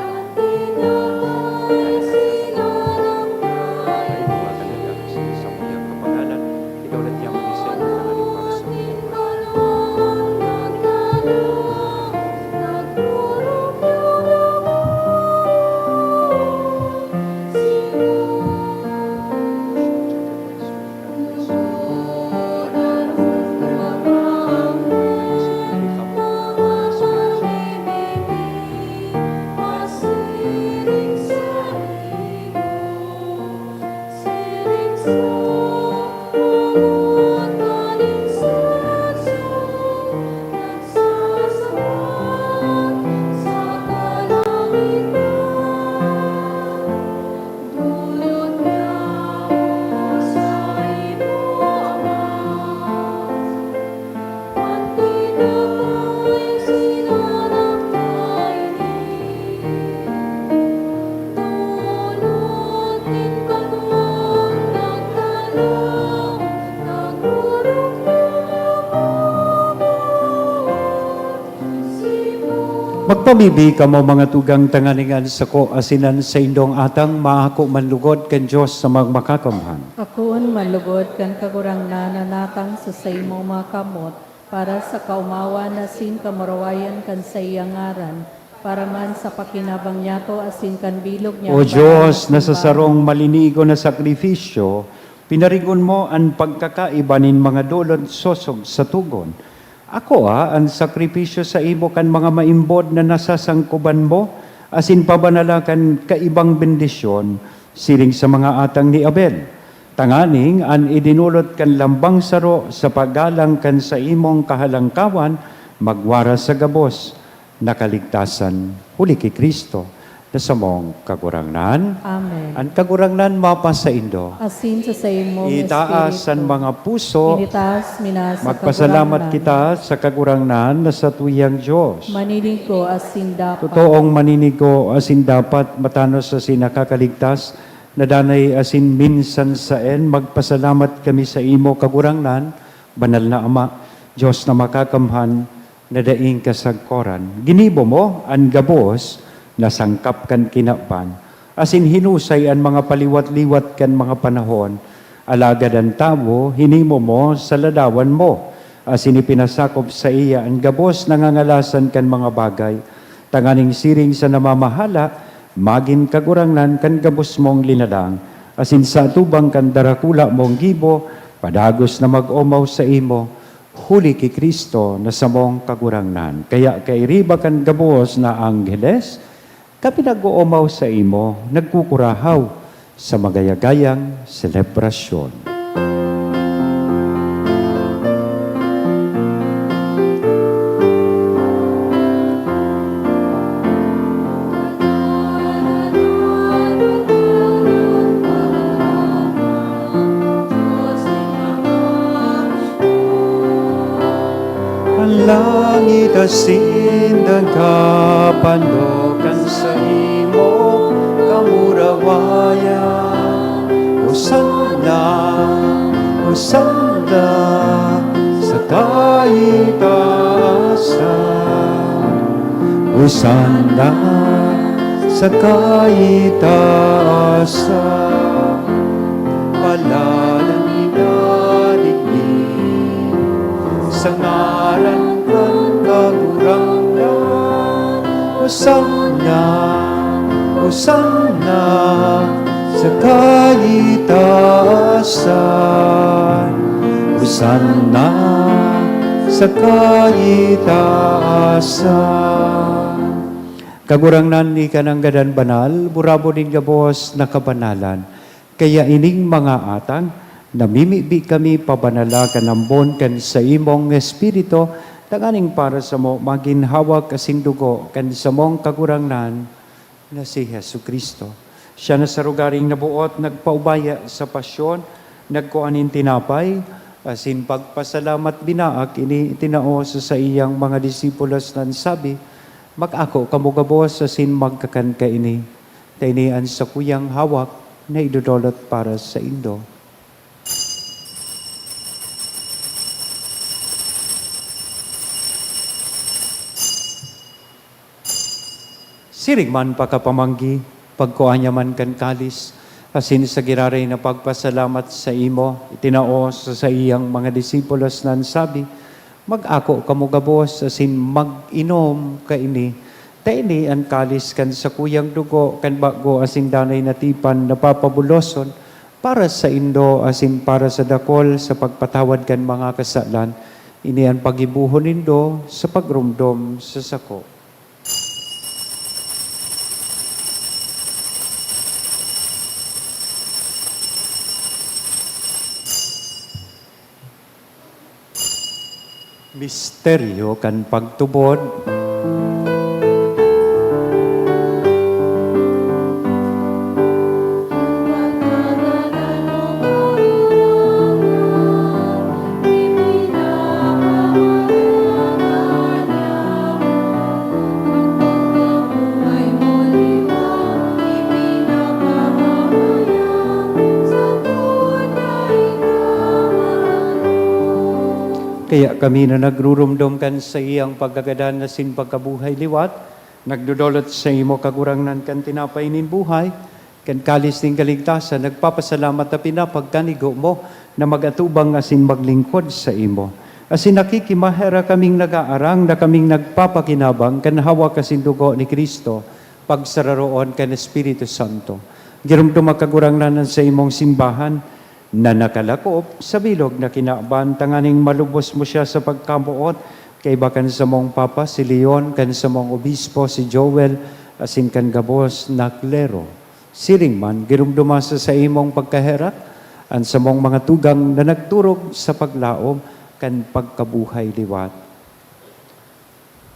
Magpamibi kamo, mga tugang, tanganing an sako asin an saindong atang maako man lugod kan Dios na Makakamhan. Akoon man lugod kan Kagurangnan an atang sa saimong mga kamot, para sa kaomawan asin kamurawayan kan saiyang ngaran, para man sa pakinabang niyato asin kan bilog niya. O Diyos, na sa sarong malinigo na sakrifisyo, pinarigon mo an pagkakaiba nin mga dolot sosog sa togon. Akoa an sakripisyo saimo kan mga maimbod na nasasangkoban mo, asin pabanala kan kaibang bendisyon, siring sa mga atang ni Abel, tanganing an idinolot kan lambang saro sa paggalang kan saimong kahalangkawan magwara sa gabos na kaligtasan, huli ki Cristo, na samong Kagurangnan. Amen. An Kagurangnan mapasaindo. Asin sa saimong Itaas espiritu. An mga puso. Initaas mi na sa Magpasalamat Kagurangnan. Kita sa Kagurangnan na satuyang Dios. Maninigo asin dapat. Totoong maninigo asin dapat, matanos asin nakakaligtas, na danay asin minsan saen, magpasalamat kami saimo, Kagurangnan, Banal na Ama, Dios na Makakamhan, na daing kasagkoran. Ginibo mo an gabos na sangkap kan kinaban, asin hinusay an mga paliwat-liwat kan mga panahon. Alagad an tawo, hinimo mo sa ladawan mo, asin ipinasakop saiya an gabos na ngangalasan kan mga bagay, tanganing siring sa namamahala, magin kagurangnan kan gabos mong linalang, asin sa atubang kan darakula mong gibo, padagos na mag-omaw saimo, huli ki Cristo na samong Kagurangnan. Kaya kairiba kan gabos na angheles, kami nag-oomaw saimo, nagkukurahaw sa magayagayang selebrasyon. An langit asin daga, pando kan saimong kamurawayan. Hosanna, Hosanna sa kaitaasan. Hosanna sa kaitaasan. Palalang hinadigdi sa ngaran kan Kagurangnan. Hosanna, Hosanna sa kaitaasan. Hosanna sa kaitaasan. Kagurangnan, ika nanggad an banal, burabod nin gabos na kabanalan. Kaya ining mga atang, namimibi kami pabanala kan ambon kan saimong Espiritu, tanganing para samo magin hawak asin dugo kan samong Kagurangnan na si Jesu-Cristo. Siya na sa rogaring naboot nagpaubaya sa pasyon, Nagkua nin tinapay, asin pagpasalamat binaak, ini itinao sa saiyang mga disipulos na nagsabi, "Mag-ako kamo gabos asin magkakan kaini, ta ini an sakuyang hawak na idodolot para saindo." Siring man pakapamanggi, pagkua niya man kan kalis, asin sa giraray na pagpasalamat saimo, itinao sa saiyang mga disipulos na nagsabi, "Mag-ako kamo gabos asin mag-inom kaini, ta ini an kalis kan sakuyang dugo kan bago asin danay na tipan na papabuloson para saindo asin para sa dakul sa pagpatawad kan mga kasalan. Ini an paggibohon nindo sa pagromdom sa sako." Misteryo kan pagtubod. Kaya kami na nagruromdom kan saiyang pagkagadan asin pagkabuhay liwat, nagdodolot saimo, Kagurangnan, kan tinapay nin buhay, kan kalis nin kaligtasan, nagpapasalamat ta pinapagkanigo mo na mag-atubang asin maglingkod saimo. Asin nakikimaherak kaming nag-aarang na kaming nagpapakinabang kan hawak asin dugo ni Cristo, pagsararoon kan Espiritu Santo. Giromdoma, Kagurangnan, an saimong simbahan na nakalakop sa bilog na kinaban, tanganing malubos mo siya sa pagkamoot, kaiba kan samong Papa si Leon, kan samong Obispo si Joel, asin kan gabos na klero. Siring man, giromdoma sa saimong pagkaherak an samong mga tugang na nagturog sa paglaom kan pagkabuhay liwat.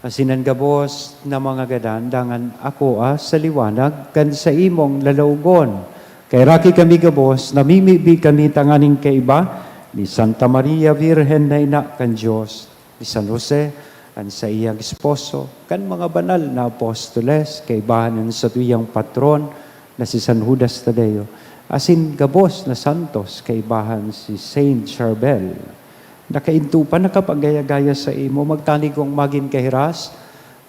Asin an gabos na mga gadan, dangan akoa sa liwanag kan saimong lalawgon. Kaheraki kami gabos, namimibi kami tanganing kaiba ni Santa Maria Virgen na ina kan Dios, ni San Jose, an saiyang esposo, kan mga banal na apostoles, kaibahan an satuyang patron na si San Judas Tadeo, asin gabos na santos, kaibahan si Saint Charbel. Nakaidto pa, nakapagaya-gaya saimo, magtanigong magin kahiras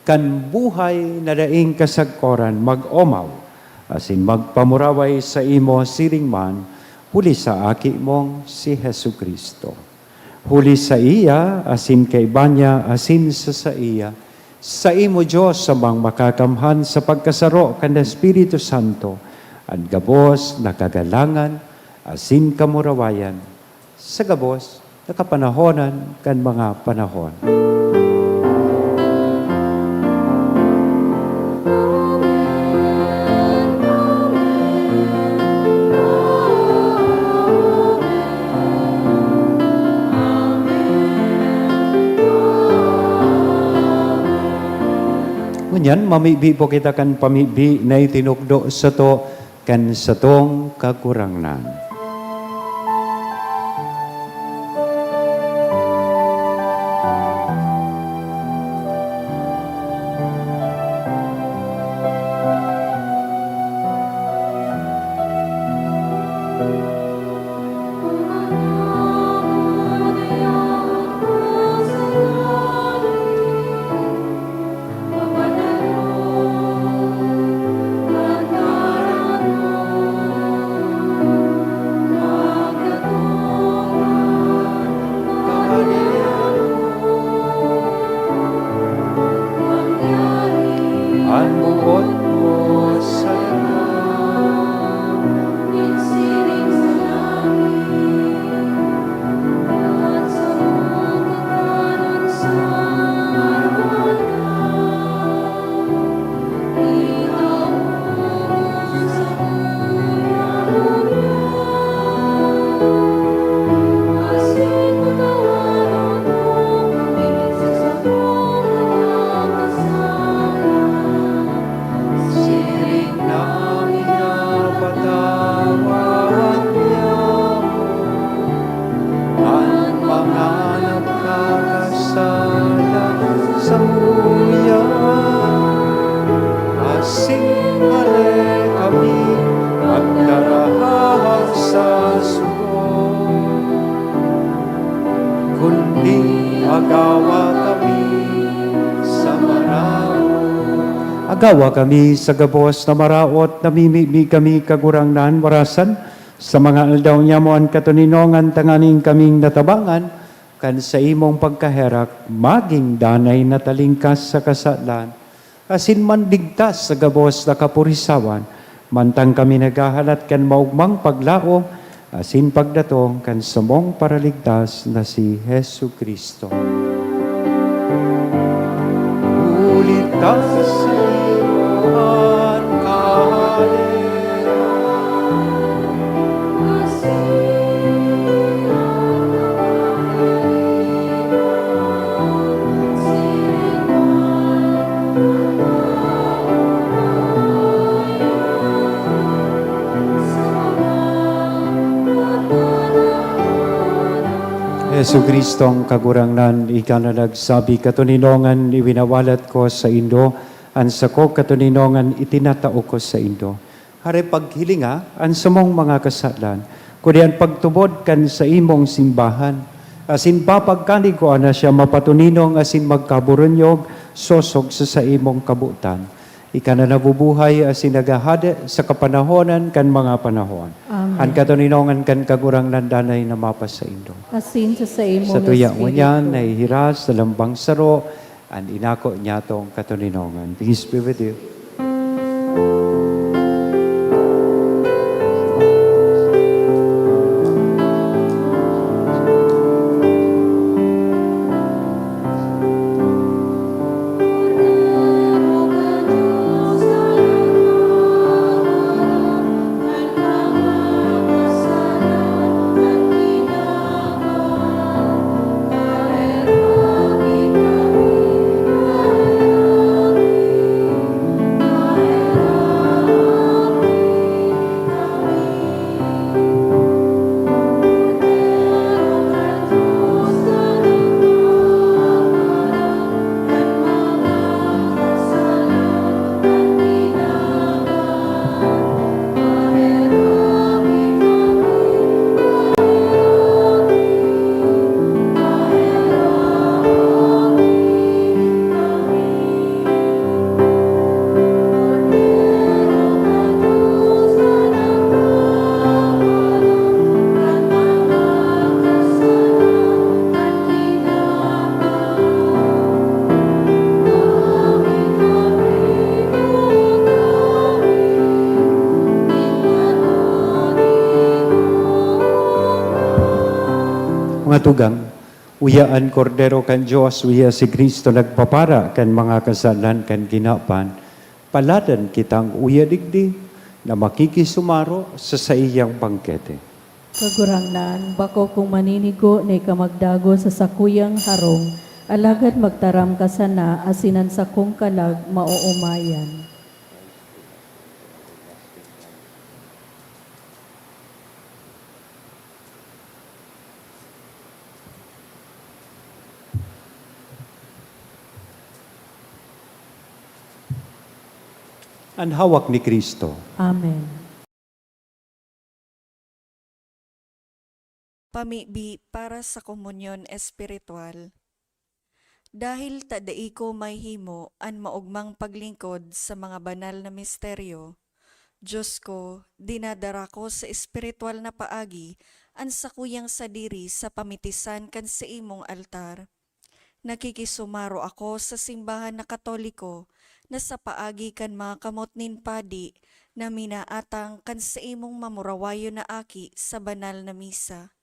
kan buhay na daing kasagkoran, mag-omaw asin magpamuraway saimo siring man, huli sa Aki mong si Jesu-Cristo. Huli saiya, asin kaiba niya, asin sa saiya, saimo, Dios, Amang Makakamhan, sa pagkasaro kan Espiritu Santo, an gabos na kagalangan asin kamurawayan, sa gabos na kapanahonan kan mga panahon. Ngunyan, mamibi po kita kan pamibi na itinukdo sato kan satong Kagurangnan. Kundi agawa kami sa maraot. Agawa kami sa gabos na maraot, namimibi kami, Kagurangnan, warasan sa mga aldaw niamo an katoninongan, tanganing kaming natabangan kan saimong pagkaherak, magin danay na talingkas sa kasalan, asin manligtas sa gabos na kapurisawan, mantang kami naghahalat kan maogmang paglaom asin pagdatong kan samong Paraligtas na si Jesu-Cristo. Huli ta sa iyo an kahalean. Jesu-Cristong Kagurangnan, ika na nagsabi, "Katoninongan iwinawalat ko saindo, an sako katoninongan itinatao ko saindo." Hare paghilinga an samong mga kasalan, kundi an pagtubod kan saimong simbahan, asin papagkaligua na siya mapatoninong asin magkaburunyog sosog sa saimong kabotan. Ika na nabubuhay asin naghahade sa kapanahonan kan mga panahon. Amen. An katoninongan kan Kagurangnan danay na mapasaindo. Asin sa saimo Sa tuya ngunyan, nahihiras sa lambang saro, an inako niyatong katoninongan. Peace be with you. Mga tugang, uya an Kordero kan Dios, uya si Cristo nagpapara kan mga kasalan kan kinaban. Paladan kitang uya digdi na makikisumaro sa saiyang bangkete. Kagurangnan, bako kong maninigo na ika magdagos sa sakuyang harong, alagad magtaram ka sana asin an sakong kalag maoomayan. An hawak ni Cristo. Amen. Pamibi para sa komunyon espiritual. Dahil ta dai ko mahimo an maogmang paglingkod sa mga banal na misteryo, Dios ko, dinadara ko sa espiritual na paagi an sakuyang sadiri sa pamitisan kan saimong altar. Nakikisumaro ako sa simbahan na Katoliko na sa paagi kan mga kamot nin padi na minaatang kan saimong mamurawayon na aki sa banal na misa.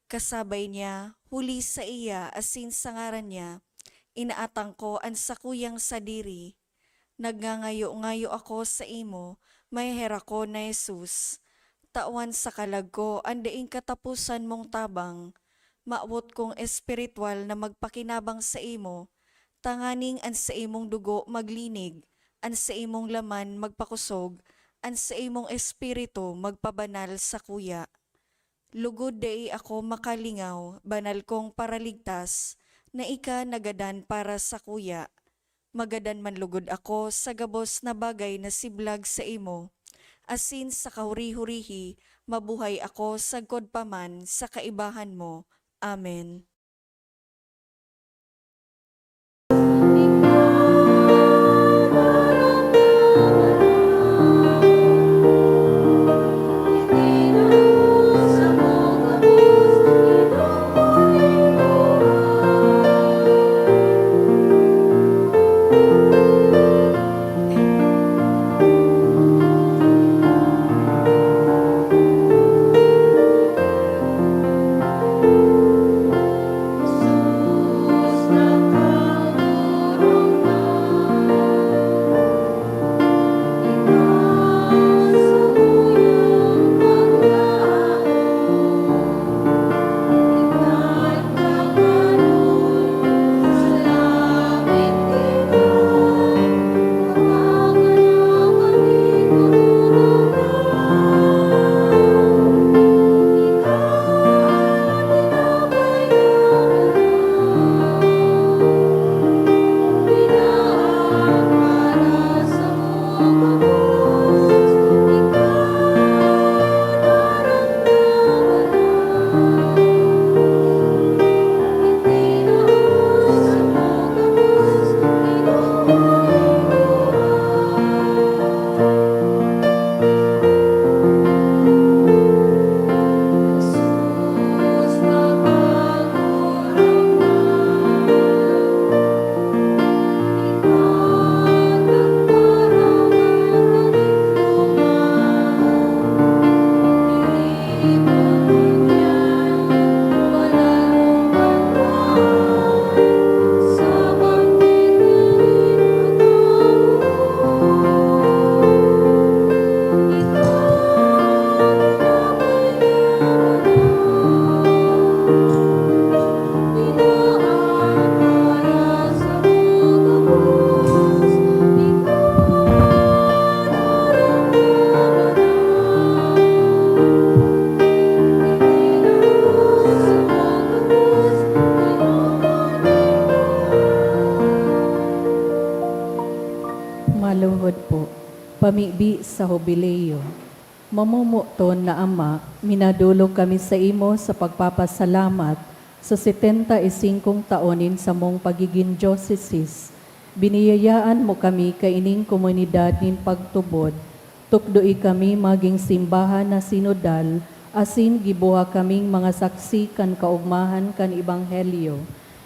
Kasabay niya, huli saiya asin sa ngaran niya, inaatang ko an sakuyang sadiri. Nagngangayo-ngayo ako saimo, maheherak ko na Jesus. Tawan sa kalag ko an daing kataposan mong tabang. Mawot kong espirituwal na magpakinabang saimo, tanganing an saimong dugo maglinig, an saimong laman magpakosog, an saimong espiritu magpabanal sakuya. Lugod dai ako makalingaw, banal kong Paraligtas, na ika nagadan para sakuya. Magadan man lugod ako sa gabos na bagay na siblag saimo, asin sa kahuri-hurihi mabuhay ako sagkod pa man sa kaibahan mo. Amen. Pamibi sa Hubileo. Mamomoton na Ama, minadolog kami saimo sa pagpapasalamat sa setenta y singkong taon nin samong pagigin diosesis. Biniyayaan mo kami kaining komunidad nin pagtubod. Tukdoi kami magin simbahan na sinodal, asin gibuha kaming mga saksi kan kaogmahan kan Ebanghelyo.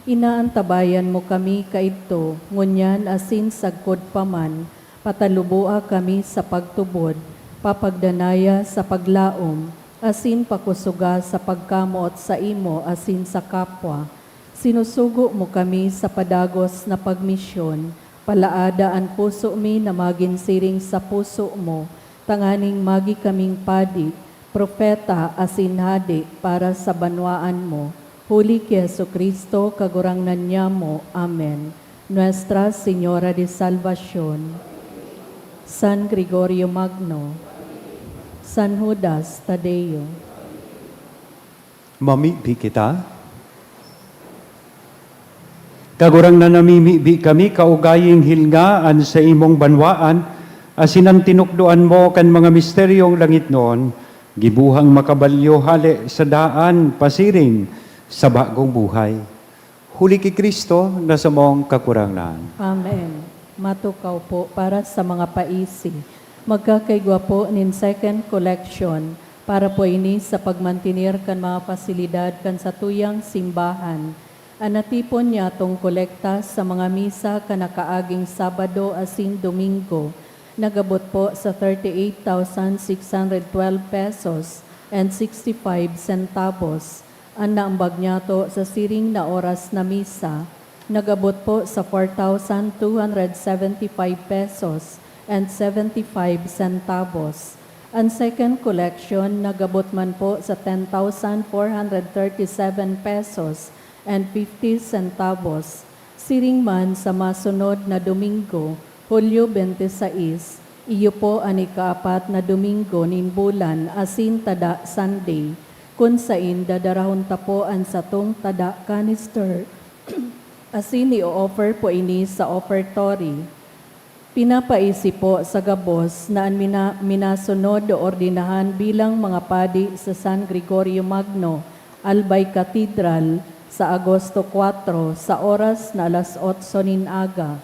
Inaantabayan mo kami kaidto, ngunyan asin sagkod pa man, pataluboa kami sa pagtubod, papagdanaya sa paglaom, asin pakosoga sa pagkamoot saimo asin sa kapwa. Sinusugo mo kami sa padagos na pagmisyon, palaada an puso mi na magin siring sa puso mo, tanganing magi kaming padi, propeta, asin hade para sa banwaan mo. Huli ki Jesu-Cristo, Kagurangnan nyamo. Amen. Nuestra Señora de Salvacion, San Gregorio Magno, San Judas Tadeo. Mamibi kita. Kagurangnan, namimibi kami, kaugaying hilnga an saimong banwaan, asin an tinukdoan mo kan mga misteryong langitnon, gibuhang makabalyo hale sa daan pasiring sa bagong buhay. Huli ki Cristo na samong Kagurangnan. Amen. Matukaw po para sa mga paisi. Magkakaigwa po nin second collection para po ini sa pagmantener kan mga pasilidad kan satuyang simbahan. An natipon nyatong kolekta sa mga misa kan nakaaging Sabado asin Domingo nag-abot po sa thirty-eight thousand six hundred twelve pesos and sixty-five centavos. An naambag nyato sa siring na oras na misa nag-abot po sa four thousand two hundred seventy-five pesos and seventy-five centavos. An second collection nag-abot man po sa ten thousand four hundred thirty-seven pesos and fifty centavos. Siring man sa masunod na Domingo, Hulyo twenty-six, iyo po an ikaapat na Domingo nin bulan asin tada Sunday, kun saen dadarahon ta po an satong tada canister asin i-o-offer po ini sa offertory. Pinapaisi po sa gabos na an mina-, minasunod o ordinahan bilang mga padi sa San Gregorio Magno, Albay Cathedral, sa Agosto kuwatro, sa oras na alas otso nin aga.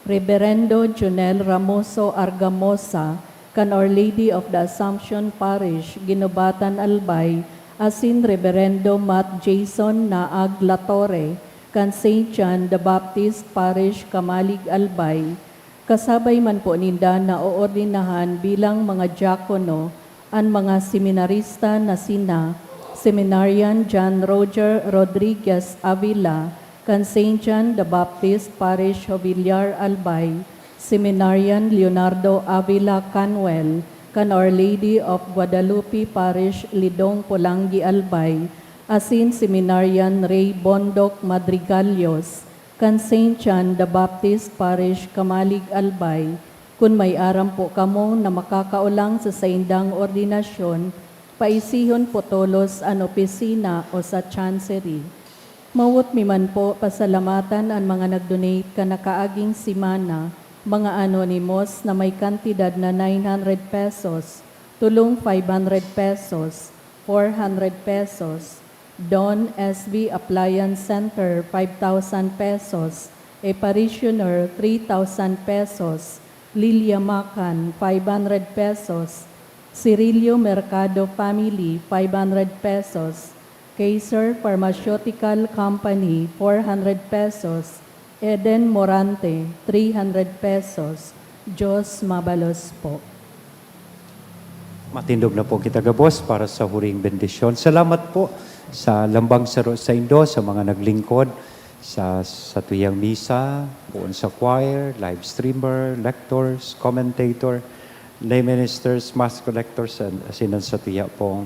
Reberendo Jonel Ramoso Argamosa, kan Our Lady of the Assumption Parish, Guinobatan, Albay, asin Reberendo Matt Jason Naag Latorre, kan Saint John the Baptist Parish, Camalig, Albay. Kasabay man po ninda na oordinahan bilang mga diakono an mga seminarista na sina Seminarian John Roger Rodriguez Avila, kan Saint John the Baptist Parish, Jobillar, Albay, Seminarian Leonardo Avila Canwell, kan Our Lady of Guadalupe Parish, Lidong, Polangui, Albay, asin Seminarian Ray Bondoc Madrigalios, kan Saint John the Baptist Parish, Camalig, Albay. Kun may aram po kamo na makakaolang sa saindang ordinasyon, paisihon po tolos an opisina o sa chancery. Mawot mi man po pasalamatan an mga nag-donate kan nakaaging semana, mga anonymous na may kantidad na nine hundred pesos, tulong five hundred pesos, four hundred pesos, Don S V Appliance Center, five thousand pesos, A Parishioner, three thousand pesos, Lilia Macan, five hundred pesos, Cirillo Mercado Family, five hundred pesos, Kaiser Pharmaceutical Company, four hundred pesos, Eden Morante, three hundred pesos. Diyos mabalos po. Matindog na po kita gabos para sa huring bendisyon. Salamat po sa lambang saro saindo, sa mga naglingkod sa satuyang misa, poon sa choir, live streamer, lectors, commentator, lay ministers, mass collectors, and asin an satuya pong,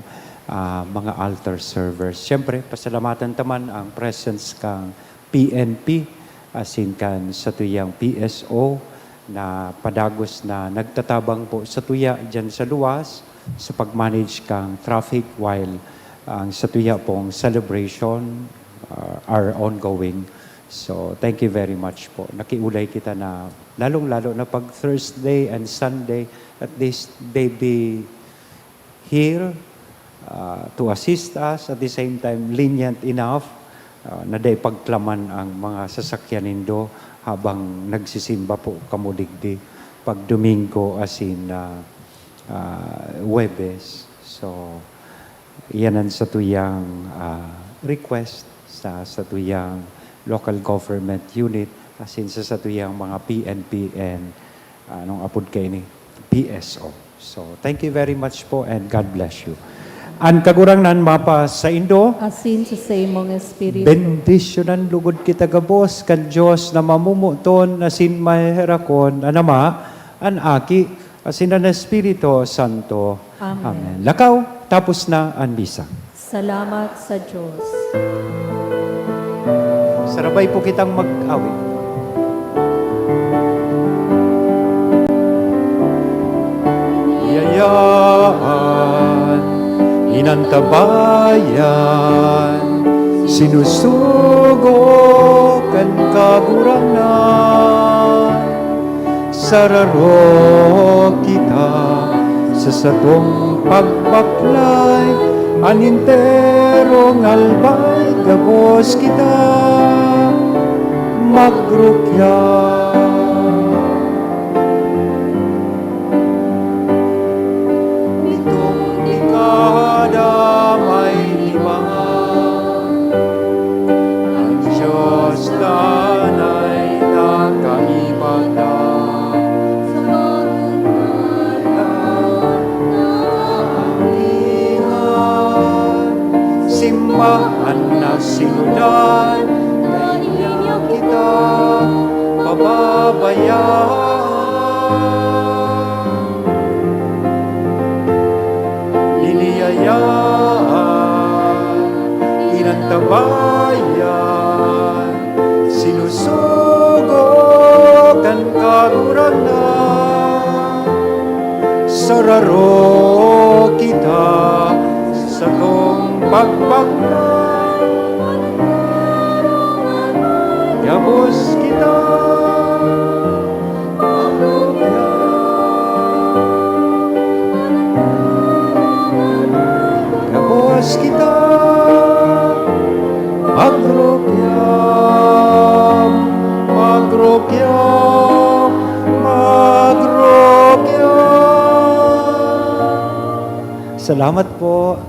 ah, mga altar servers. Siyempre, pasalamatan ta man ang presence kang P N P, asin kan satuyang P S O na padagos na nagtatabang po satuya diyan sa luwas sa pag-manage kang traffic while ang satuya pong celebration, ah, are ongoing. So, thank you very much po. Nakiulay kita na lalong-lalo na pag Thursday and Sunday, at least they be here, ah, to assist us, at the same time lenient enough, ah, na dai pagklaman ang mga sasakyan nindo habang nagsisimba po kamo digdi pag Domingo asin, ah, ah, Huwebes. So, iyan an satuyang, ah, request sa satuyang local government unit asin sa satuyang mga P N P and, ah, anong apod kaini? P S O. So, thank you very much po and God bless you. An Kagurangnan mapasaindo. Asin sa saimong espiritu. Bendisyonan lugod kita gabos kan Dios na mamomoton asin maheherakon, an Ama, an Aki, asin an Espiritu Santo. Amen. Amen. Lakaw, tapos na an misa. Salamat sa Diyos. Sarabay po kitang mag-awit. Yayaan, inantabayan, sinusugo kan Kagurangnan. Sararo kita sa satong pagbaklay, an enterong albay gabos kita magrukya. Nitong dekada may lima, an Diyos danay nakaibata. Sa mga kaalihan, simbahan na sinudan, kaya kita pababayaan. Liniyayaan, inantabayan, sinusugo kan Kagurangnan. Sararo kita sa satong pagbaklay. Gabos kita magrukya. Gabos kita magrukya, magrukya, magrukya. Salamat po.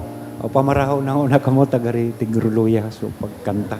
O, pamarahaw na una kamo, tagari Tigruluya, so pagkanta.